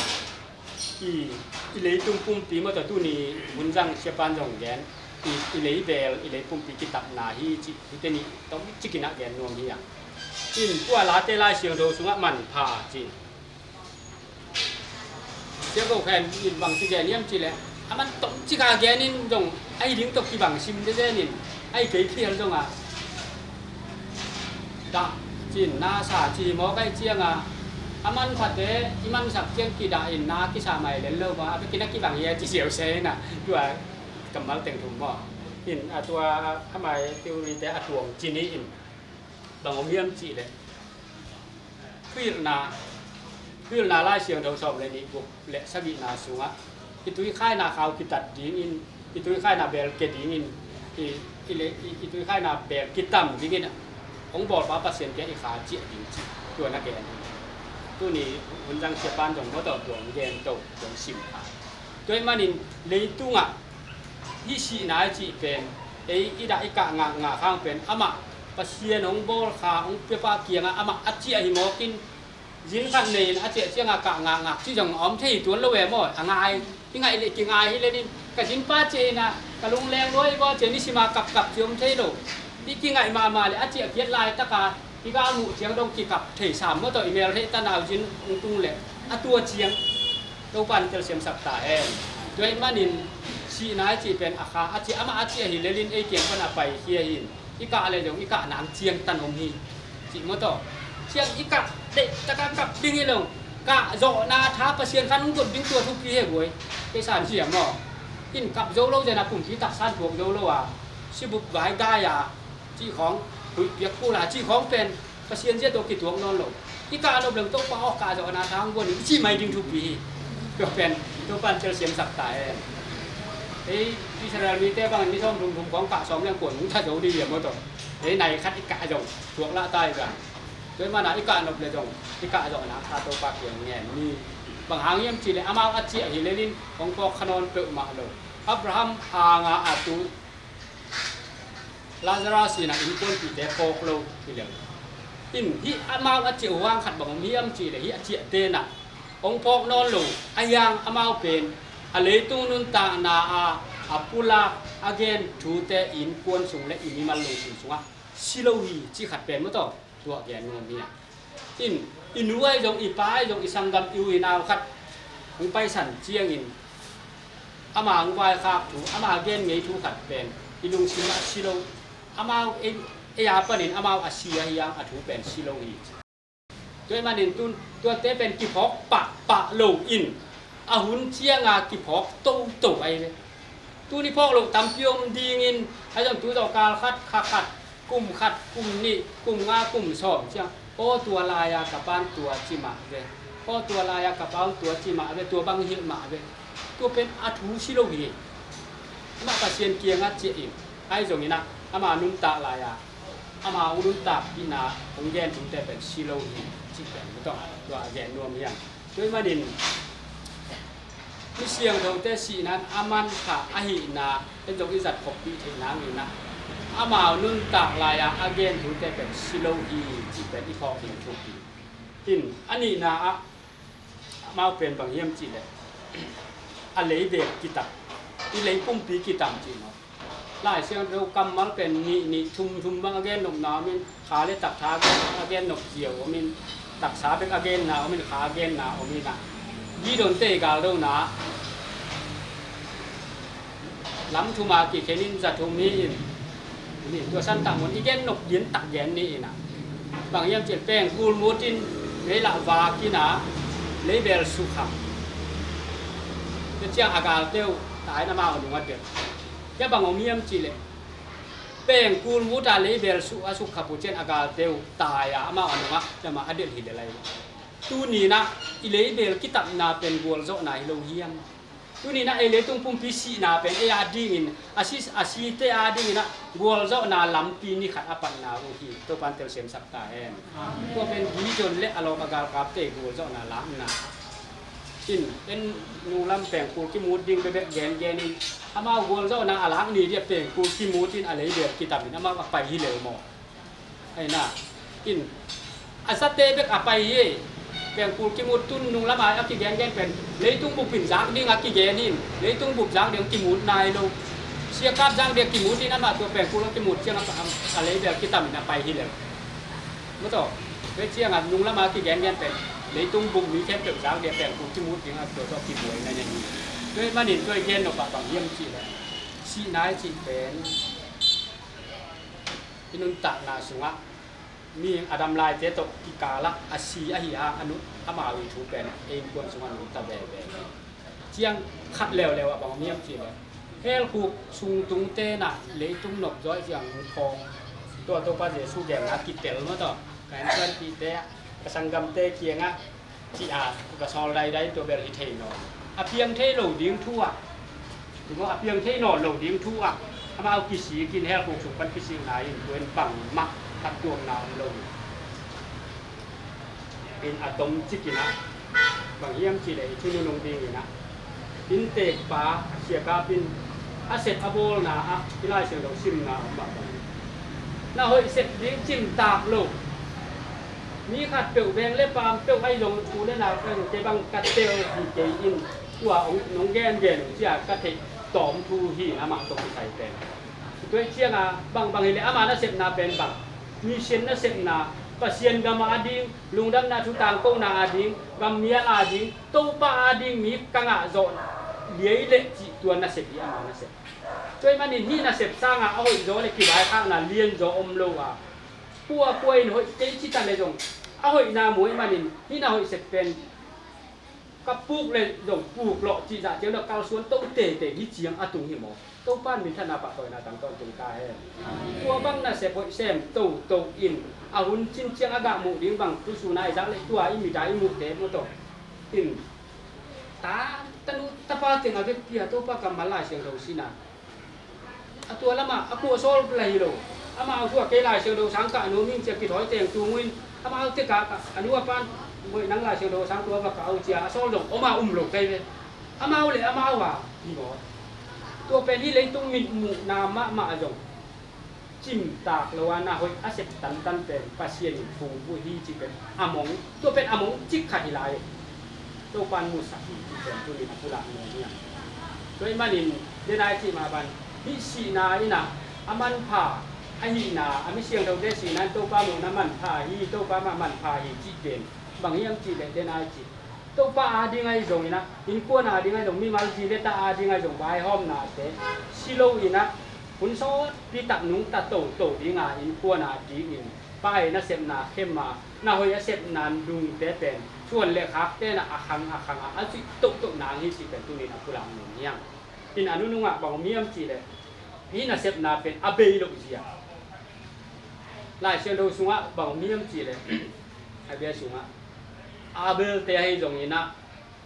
i, i leitung pumpi maw, tua tuni hun zang siapan zong gen, i, i leibel, i leipumpi kitapna hi cih hihte nih tomcikin ah gen nuam hi a. In tua Late Lai Siangtho sungah manpha cih Sia Go Khen in bang ci gen hiam cih leh, a man tomcik a gen in zong a hi ding tawh kibang sim zezen in, a hi kei phial zongah dah cin na sa ci mawk ahih ciangah, a manphate i mansak ciang kidah in na kisa mai lel lo maw, a bekin a kibang hi a ci siausia in ah, tua kammal teng thum maw. In a tua a mai theory te a tuang ci ni in bang om hiam cih leh, Thuhilhna, Thuhilhna Lai Siangtho sawm le nih, guk le sagihna sungah i tuikhaina khau kitat dingin, i tuikhaina bel ke dingin, I, i, le, i, i tuikhaina bel kitam dingin hong bawlpa Pasian kiang i kha ciah ding ci, tua na gen hi. Tuni hun zang sia pan zong mawtaw tua hong gen to, tua hong sim kha. Tua ahih manin leitungah hih sihna i cih pen, ei i dah i kah ngakngak hang pen amah Pasian hong bawl kha, hong piapa kiangah amah a ciah hi mawkin, zin khat nei-in a ciah ciangah kah ngakngak cih zong a om thei tuan lo e maw? A ngai, i ngaih leh kingai hi lenin, ka zinpa ciah inah ka lungleng lua hi baw ciah, nisim a kapkap ci om thei lo. I kingaih mahmah leh a ciah kiat laitaka i galmuh ciang dong kikap thei sam mawtaw, i mel theih tanau zin hong tung leh a tua ciang Topa in telsiamsak ta hen. Tua ahih manin sihna i cih pen a kha a ciah, amah a ciah hi lelin ei kiang pan a paikhia hi. I kah leh zong i kah nang ciangtan om hi. Cih mawtaw. Ciang i kah deih taka kap ding hi lo. Kah zawhna tha Pasian khan hong dot ding tua thupi he guai. Kei san siam maw? In kap zo lo zena pumpi taksan thuak zo lo a, sibup gaigai a, cih khawng, huih piak kul a cih khawng pen Pasian zia tawh kituak nawn lo. I kah nop leng Topa aw, kah zawhna tha hong guan in i cih mai ding thupi hi. Tua pen Topa in telsiamsak ta hen. Ei Israel mite bangin ni sawm thum thum khawng kah sawm leng kuan hong tha zo ding hi a mawtaw. Ei nai khat i kah zong thuak lah ta hi bang. Tua ahih mana i kah nop leh zong i kah zawhna tha Topa kiang ngen ni. Bang hang hiam cih leh amau a ciah hi lelin hong phawk kha nawn peuhmah lo. Abraham hanga a tu Lazarus inah innkuanpihte phawk lo hi leng. In hih amau a ciah uh hang khat bang om hiam cih leh hih a ciahte inah hong phawk nawn lo. A hiang amau pen a leitung nuntakna a a pulak a gen thute i innkuan sung le i mimal lungsim sungah si lo hi cih khat pen mawtaw. Tua gen nuam hi a. In i nu ahi zong, i pa ahi zong, i sanggam, i u i nau khat hong paisan ciangin ama hong vaikhak thu, ama gen ngei thu khat pen i lungsim ah si lo. Amau ei, ei a panin amau a si ahi hang a thu pen si lo hi. Tua ahih manin tun tuate pen kiphawk pahpah lo in a hun cianga kiphawk toto ahi ve. Tuni phawk loh tampi om dingin, ahi zong tu zawhkal khat, kha khat, kum khat, kum nih, kum nga, kum sawm ciang, aw tua lai-a ka pan tua ci mah ve, aw tua lai-a ka pan tua ci mah ve, tua bang hilh mah ve. Tua pen a thu si lo hi. Amah Pasian kiangah ciah in, ahi zongin ah ama nuntak lai-a ama hong nuntakpihna hong gen thute pen si lo hi, cih pen tua a gen nuam hi hang. Tua ahih manin mi siangthote sihna in a manpha ahihna en zong i zat khoppih theih nangin ah amau nuntak lai-a a gen thute pen si lo hi, cih pen i phawk ding thupi. In a nihna ah amau pen bang hiam cih leh a leibel kitam, i lei pumpi kitam cih maw? Lai Siangtho kammal pen nih nih thum thum bang a gen nopna om in, kha le taksa a gen nop ziau om in, taksa bek a genna om in, kha a genna om in ah, Gideon te galdona lam thum a kikhen in za thum hi in, tua santak mun i gen nop ding tak gen ni in ah, bang hiam cih leh pengkul mut in lei lah vak in ah, leibel sukha. Tua ciang a galte uh tai in amau nung a delh. Hia bang om hiam cih leh pengkul mut a leibel suk a sukkhap uh ciang a galte uh tai a amau a nungah lamah a delh hi lel ahi. Tuni in ah i leibel kitamna pen gualzawhna hi lo hiam? Tuni in ah ei leitung pumpi sihna pen ei a dingin a si, a site a dingin ah gualzawhna lampi ni khat a patna uh hi. Topa in telsiamsak ta hen. Tua pen Gideon le a lawm a galkapte gualzawhna lakna. In, en nunglam pengkul kimut ding bekbek gengen in, amau gualzawhna a lak ni dia pengkul kimut in a leibel kitam in amau a pai hi lel maw? Ahi na, in, a zate bek a pai hi. Pengkul kimut tun nunglam a a kigengen pen leitung bup in zak ding a kigen hi in, leitung bup zak ding kimut nai lo. Siakap zak ding kimut in amah tua pengkul a kimut ciang a, a leibel kitam in a pai hi lel. Mawtaw, tua ciangah nunglam a kigengen pen leitung bup mi khempeuh zak dia pengkul kimut ding a tua tawh kibuai na hi. Tua ahih manin tua i gen nop ah bang hiam cih leh sihna i cih pen i nuntakna sungah mihing Adam laite tawh kikal ah a si ahi hang a nu, amau i thu pen ei innkuan sungah nungta veve. Ciang khat leuleu ah bang om hiam cih leh, helkhuk sungtungte in ah leitung nopzaw i ciang hong khawng. Tua Topa Jesuh genna kitel mawtaw, ka innkuanpihte ah, ka sanggamte kiangah cih a ka sawl daidai tua bel hi thei nawn. A piang thei lo ding thu ah, tua a piang thei nawn lo ding thu ah Amau kisik in, hell khuk sung pan kisikna in tua in bangmah phattuamna om lo hi. In a tomcik in ah, bang hiam cih leh i thu nunung ding in ah, inntekpa siakap in a sep a bawlna ah i Lai Siangtho simna om mah bang, na hoih sep ding cimtak lo. Mi khat peuh, veng le paam peuh ahi zong, u le nau ka hi, kei bang ka tel hi kei in, tua hong nong gengen uh cia ka theih tawm thu hi, amah tawh kisai pen. Tua hi ciangin bangbang hi leh ama nasepna pen bang? Mission nasepna, Pasian gam a ding, lungdamna thu tangkona a ding, gam mial a ding, Topa a ding mi ka ngah zawh liai leh cih tua nasep hi, ama nasep. Tua ahih manin hih nasep sangin a hoih zaw le kivaikhakna lian zaw om lo a, kua kua in hoih kei ci ta leh zong a hoihna mu ahih manin hih na hoih sep pen ka puk le zong puk lawh cih zah ciang lo kalsuan to teitei hi ciang a tung hi maw? Topa in minthanna pahtawina tang tawntung ta hen. Tua bang nasep hoih sem toto in a hun cin ciang a gah muh ding bang, tu sun a i zak le tua i mit a i muhte maw tawh in ta, tanu tapa teng a vekpi a Topa kammal Lai Siangtho sina a tua lamah a kuah sawl la hi lo. Amau thu a kei Lai Siangtho sang kah nuam ing ci a kithawi teng tung uh in, amau tek a, a nu a pan, "Bawi, nang Lai Siangtho sang tua va kah o," ci a a sawl zong om a um lo kei ve. Amau le amau a hi maw? Tua pen hih leitung mitmuhna mahmah zong cimtak lo a, na hoih a sep tantan pen Pasian in thu buh hi cih pen a mong, tua pen a mong cik khat hi lai. Topa in musak hi cih pen tuni in a pulak nuam hi hang. Tua ahih manin, den a i cih mah bang, hih sihna in ah a manpha ahihna, a mi siangthote sihna in Topa muhna manpha hi, Topa mah manpha hi cih pen bang hiam cih leh, den a i cih Topa a ding ahi zongin ah, innkuan a ding ahi zong, mimal zi le ta a ding ahi zong, vaihawmnate si lo in ah, hun sawtpi tak nungta toto ding a, innkuan a dingin Pa' nasepna khem a, na hoih a sepna dungte pen suan le khakte in ah a khang a khang a, a zuih toto nang hi cih pen tuni in a pulak nuam hi hang. In a nunung ah bang om hiam cih leh, hih nasepna pen a bei loh zia. Lai Siangtho sungah bang om hiam cih leh, a bia sungah Abel te ahi zongin ah,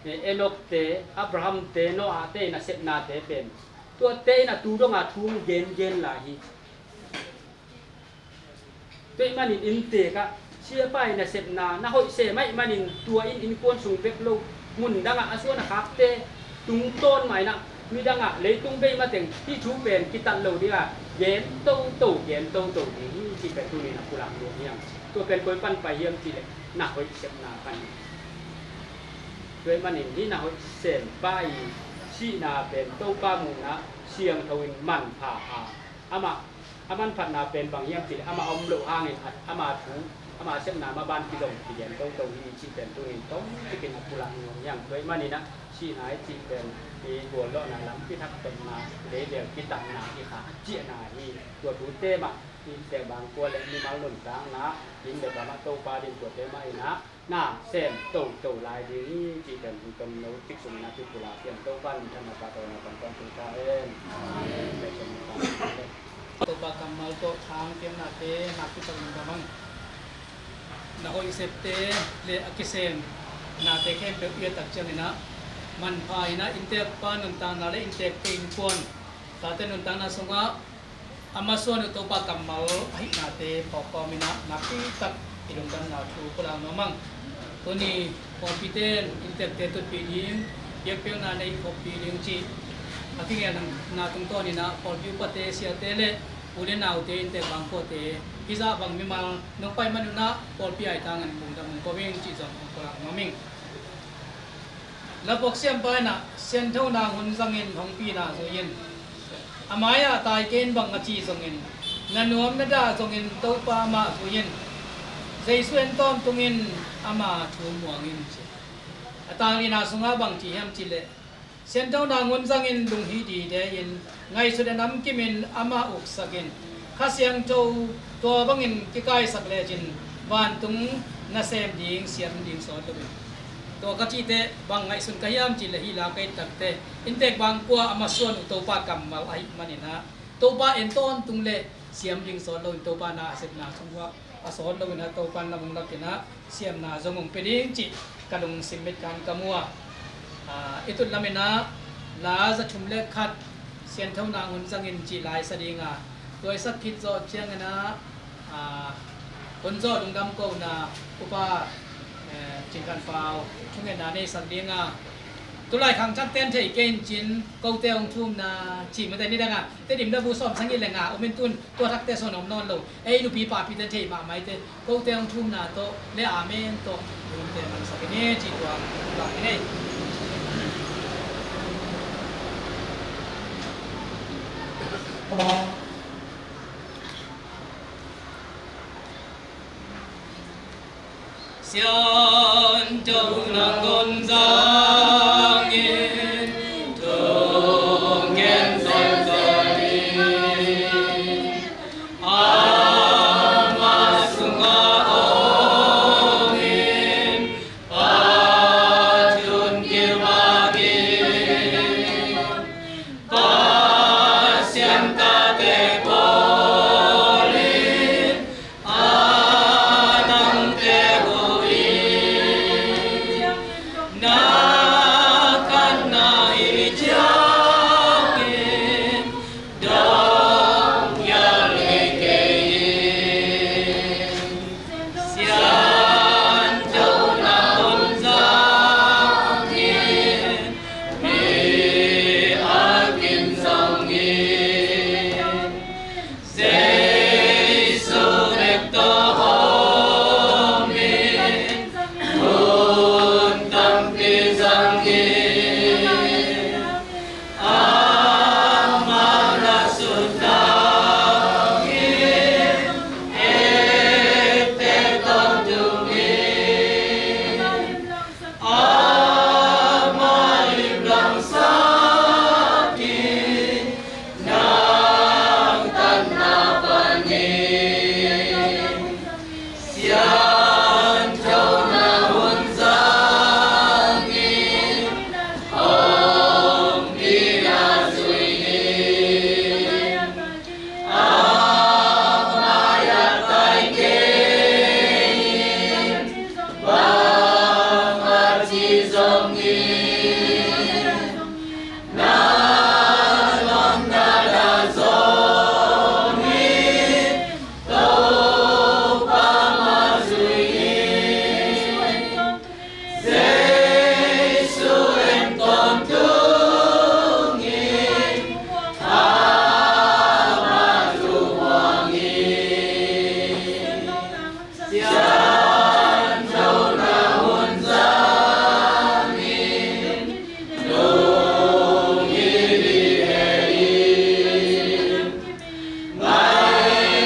Enoch te, Abraham te, Noah te in a sepnate pen tuate in a tu dong a thu gengen lai hi. Tua ahih manin inntek ah siapa in a sepna na hoih sem ahih manin tua in innkuan sung bek lo, mun dang ah a suan a khakte tungtawn mah in ah, midang ah leitung bei mateng hih thu pen kitat lo ding a, gen toto, gen toto ding hi cih pen tuni in a pulak nuam hi hang. Tua pen koi pan pai hiam cih leh na hoih sepna pan hi. Tua ahih manin hih na hoih sem pa' sihna pen Topa muhna siangtho in manpha a, amah a manphatna pen bang hiam cih leh amah a om loh hangin a, ama thu, ama sepna mah ban kizom kigen toto hi cih pen tuni in tomcikin a pulak nuam hi hang. Tua ahih manin ah sihna i cih pen i guallawhna lampi thak tawpna, leibel kitatna, i kha a ciahna hi. Tua thute mah i inntek bangkua le mimal nuntakna, inn le gam ah Topa ding tuate mah in ah na sem toto lai ding hi cih pen hong tomno cik sungin a kipulak hiam. Topa in minthanna pahtawina tang tawntung ta hen. Topa kammal tawh thang piaknate nakpi takin ka mang. Na hoih septe le a kisemnate khempeuh i et tak ciangin ah manpha in ah inntekpa nuntakna le inntekte innkuan, tate nuntakna sungah a masuan uh Topa kammal ahihnate phawk kawmin ah nakpi tak i lungdamna thu pulak nuam ing. Tuni pawlpite in inntekte tutpih ding, biakpiakna nei khoppi ding cih a kigelna tungtawnin ah pawlpi upate, siate le u le naute, inntek bangkuate, hih zah bang mimal nong pai man un ah pawlpi aitangin lungdam hong ko ing cih zong hong pulak nuam ing. Lapuak siampa in ah sianthona hun zangin hong pina zui in, a mai-ah tai kei in bang a ci zongin, na nuam na dah zongin Topa mah zui in, Jesu en tawntung in ama thu muang in ci. A tanglina sungah bang ci hiam cih leh, sianthona hun zangin lunghih dide in, ngaihsut a namkimin amah uksakin, Kha Siangtho tua bangin kikaisak lecin vantung nasem ding, siam ding sawt loin. Tua ka cihteh bang ngaihsun ka hiam cih leh, hih la ka it takteh inntek bangkua a masuan uh Topa kammal ahih manin ah, Topa en tawntung le siam ding sawt loin, Topa na a sepna sungah a sawt loin ah Topa in lam hong lakin ah siamna zong hong pia ding cih ka lungsim mit khan ka mu a. Ah, i tut lamin ah la za thum le khat Sianthona hun zangin cih lai sa dinga, tua i sak khit zawh ciangin ah, a, hun zawh lungdam kohna Upa, eh, Cin Khan Pau thungetna nei sak dinga, tulai khangthakte in thei kei in cin kote hong thumna cih mate nidanga Tedim le bu sawm sagih le nga om in tun tua thakte sawn om nawn lo. Ei nupi papi te thei mahmah te kote hong thumna tawh le amen tawh thumte mansak in e ci tua bang in e. Siangtho na hun zangin thungen zelzel in, ama sungah om in, pathum kilmakin, Pasian tate pawl in, a nangte huh in, na khanna hi ciangin dong hial ngei kei in. Siangtho na hun zangin mi a kin zongin, Jesu nek tawh om in, hun tampi zangin, ama na sut tangin, eite tawh tungin, ama limlang sakin, nang tanna panin, siangtho na hun zangin, hong pi na zui in. Ama ya tai kei in, bang a ci zongin, na nuam na dah zongin, Topa mah zui in. Jesu en tawntung in, amah thu huang in, siangtho na hun zangin, lungdam hi in.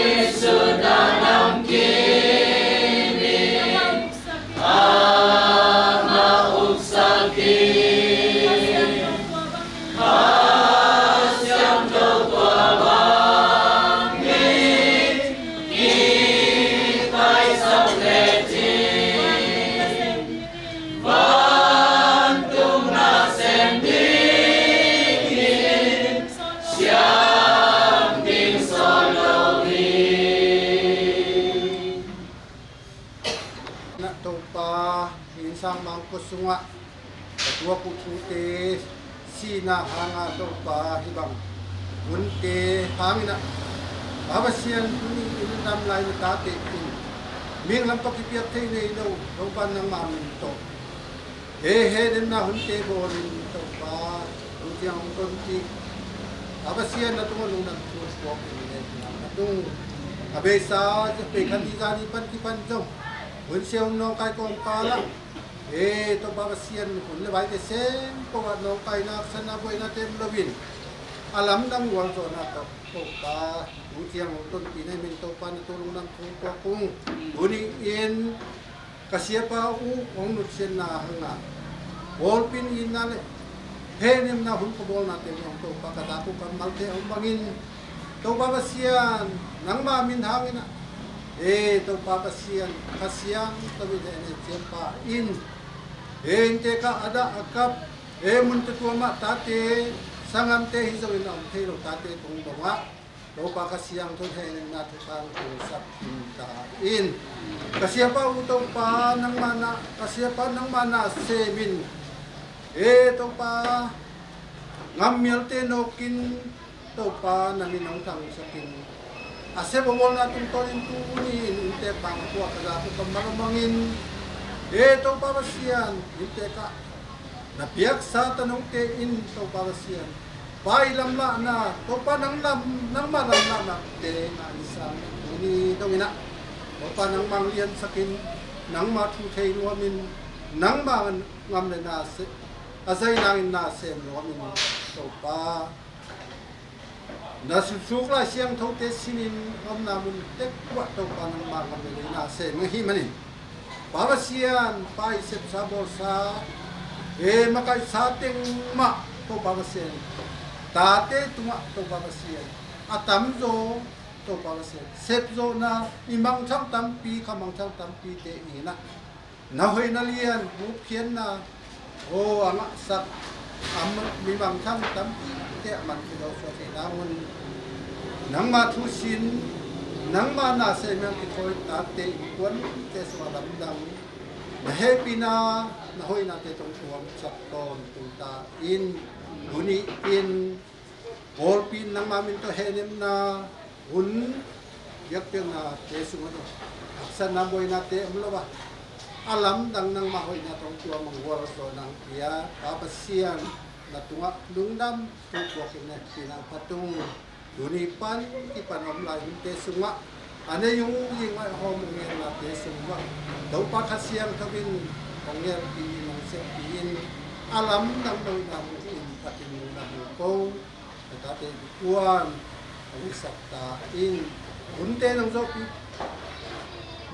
Ngaihsutna namkim in, amah uksak in. Kha Siangtho tua bangin kipaisak lecin, vantung nasem dingin siam ding sawn lo hi. Na Topa, hih innsang mangkua sungah ka tuak uh thute, sihna hanga Topa hih bang hunte hangin ah, Pa Pasian, tuni in lam lai na tate in ming lam pah kipiak thei nei lo, Topa nangmah min tawh, he, hehnemna hunte bawlin Topa, tu ciang hong tonpih, Pa Pasian, na tungah lungdam thu puak in, na tung a beisa, a bei khat ni zani pan kipan zong hun sia hun nawngkai kawmkal ah, he Topa Pasian, hun le vaite sem pawh ah nawngkaina, haksatna, buainate om loin a lamdang gualzawhna tawh Topa, tu ciang hong tonpih na hih manin Topa, na tung lungdam thu puak ung. Tuni in ka siapa uh hong nutsiatna hanga pawlpi in itna le hehnemna hun pabawlnate hong, Topa, ka zak uh kammalte hong bangin, Topa Pasian, nangmah min hangin ah, e Topa Pasian, Kha Siangtho in hehnem ciam pah in. E innte kah a dah a kap, e mun tuamtuam ah tate, sanggamte hi zongin a om thei lo tate tung dongah Topa Kha Siangtho in hehnemna thuthang tungsak khin ta in. Ka siapa uh Topa nangmah na, ka siapa nangmah na sem in. E Topa, Ngammialte nawkin Topa na min hong thangsakin, a sep a mualna tungtawnin tuni-in inntek bang puak a zak uh kammal a mangin, e Topa Pasian, inntek ah na piaksa tanungte in Topa Pasian, Pa i lamlahna, Topa nang lam, nangma lamlahnate ngah in sang tuni dongin ah Topa nangma hong liansakin, nangma thu thei nuamin, nangma ngam le na se a zai nangin na sem nuamin Topa na suksuk Lai Siangthote sinin omna mun tek uah Topa nangma ngam le na sem ahih manin, Pa Pasian, Pa i sepsa bawlsa e makaihsa teng mah Topa Pasian, tate tungah Topa Pasian a tamzaw Topa Pasian, sepzawhna, i mangthang tampi, kha mangthang tampite inah na hoihna lian, gupkhiatna aw a ngahsak a mi mangthang tampite a man kido suak theih nangun, nangma thusin, nangma na sem hong kithawi tate innkuante sungah lamdang, na hehpihna, na hoihnate tawh tuamsak tawntung ta in, tuni-in pawlpi in nangma min tawh hehnepna hun biakpiaknate sungah tawh haksatna buainate om lo a, a lamdang nangma hoihna tawh tuam a gualzawhna hong pia Pa Pasian, na tungah lungdam thu puakin na hehpihna phatung, tuni pan kipan om lai hunte sungah a nei hong ling a hawm hong ngelnate sungah Topa Kha Siangtho in hong ngelpih in, hong sepih in, a lamdang hoihna hong pia in, phatin lungdam hong ko. Na tate innkuan hong sak ta in, hunte nong zawhpih,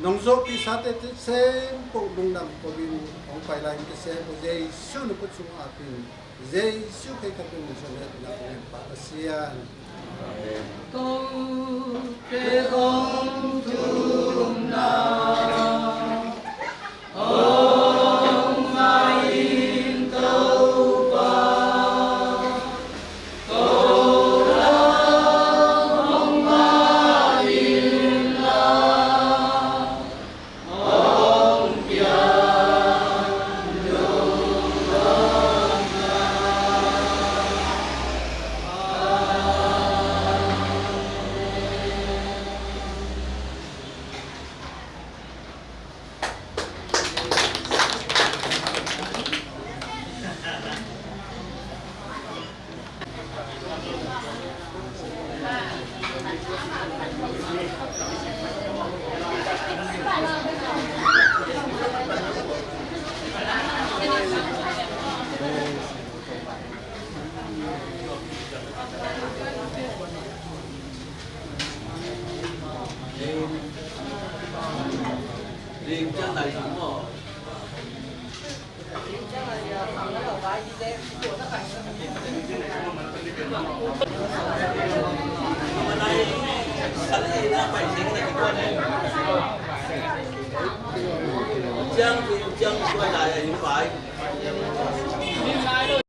nong zawhpihsate sem ko lungdam ko in, hong pai lai hunte sem ko Jesu na kut sungah apin, Jesu Khrih ka tungin sa na pina ko Pa Pasian. Amen. Kote hong thumna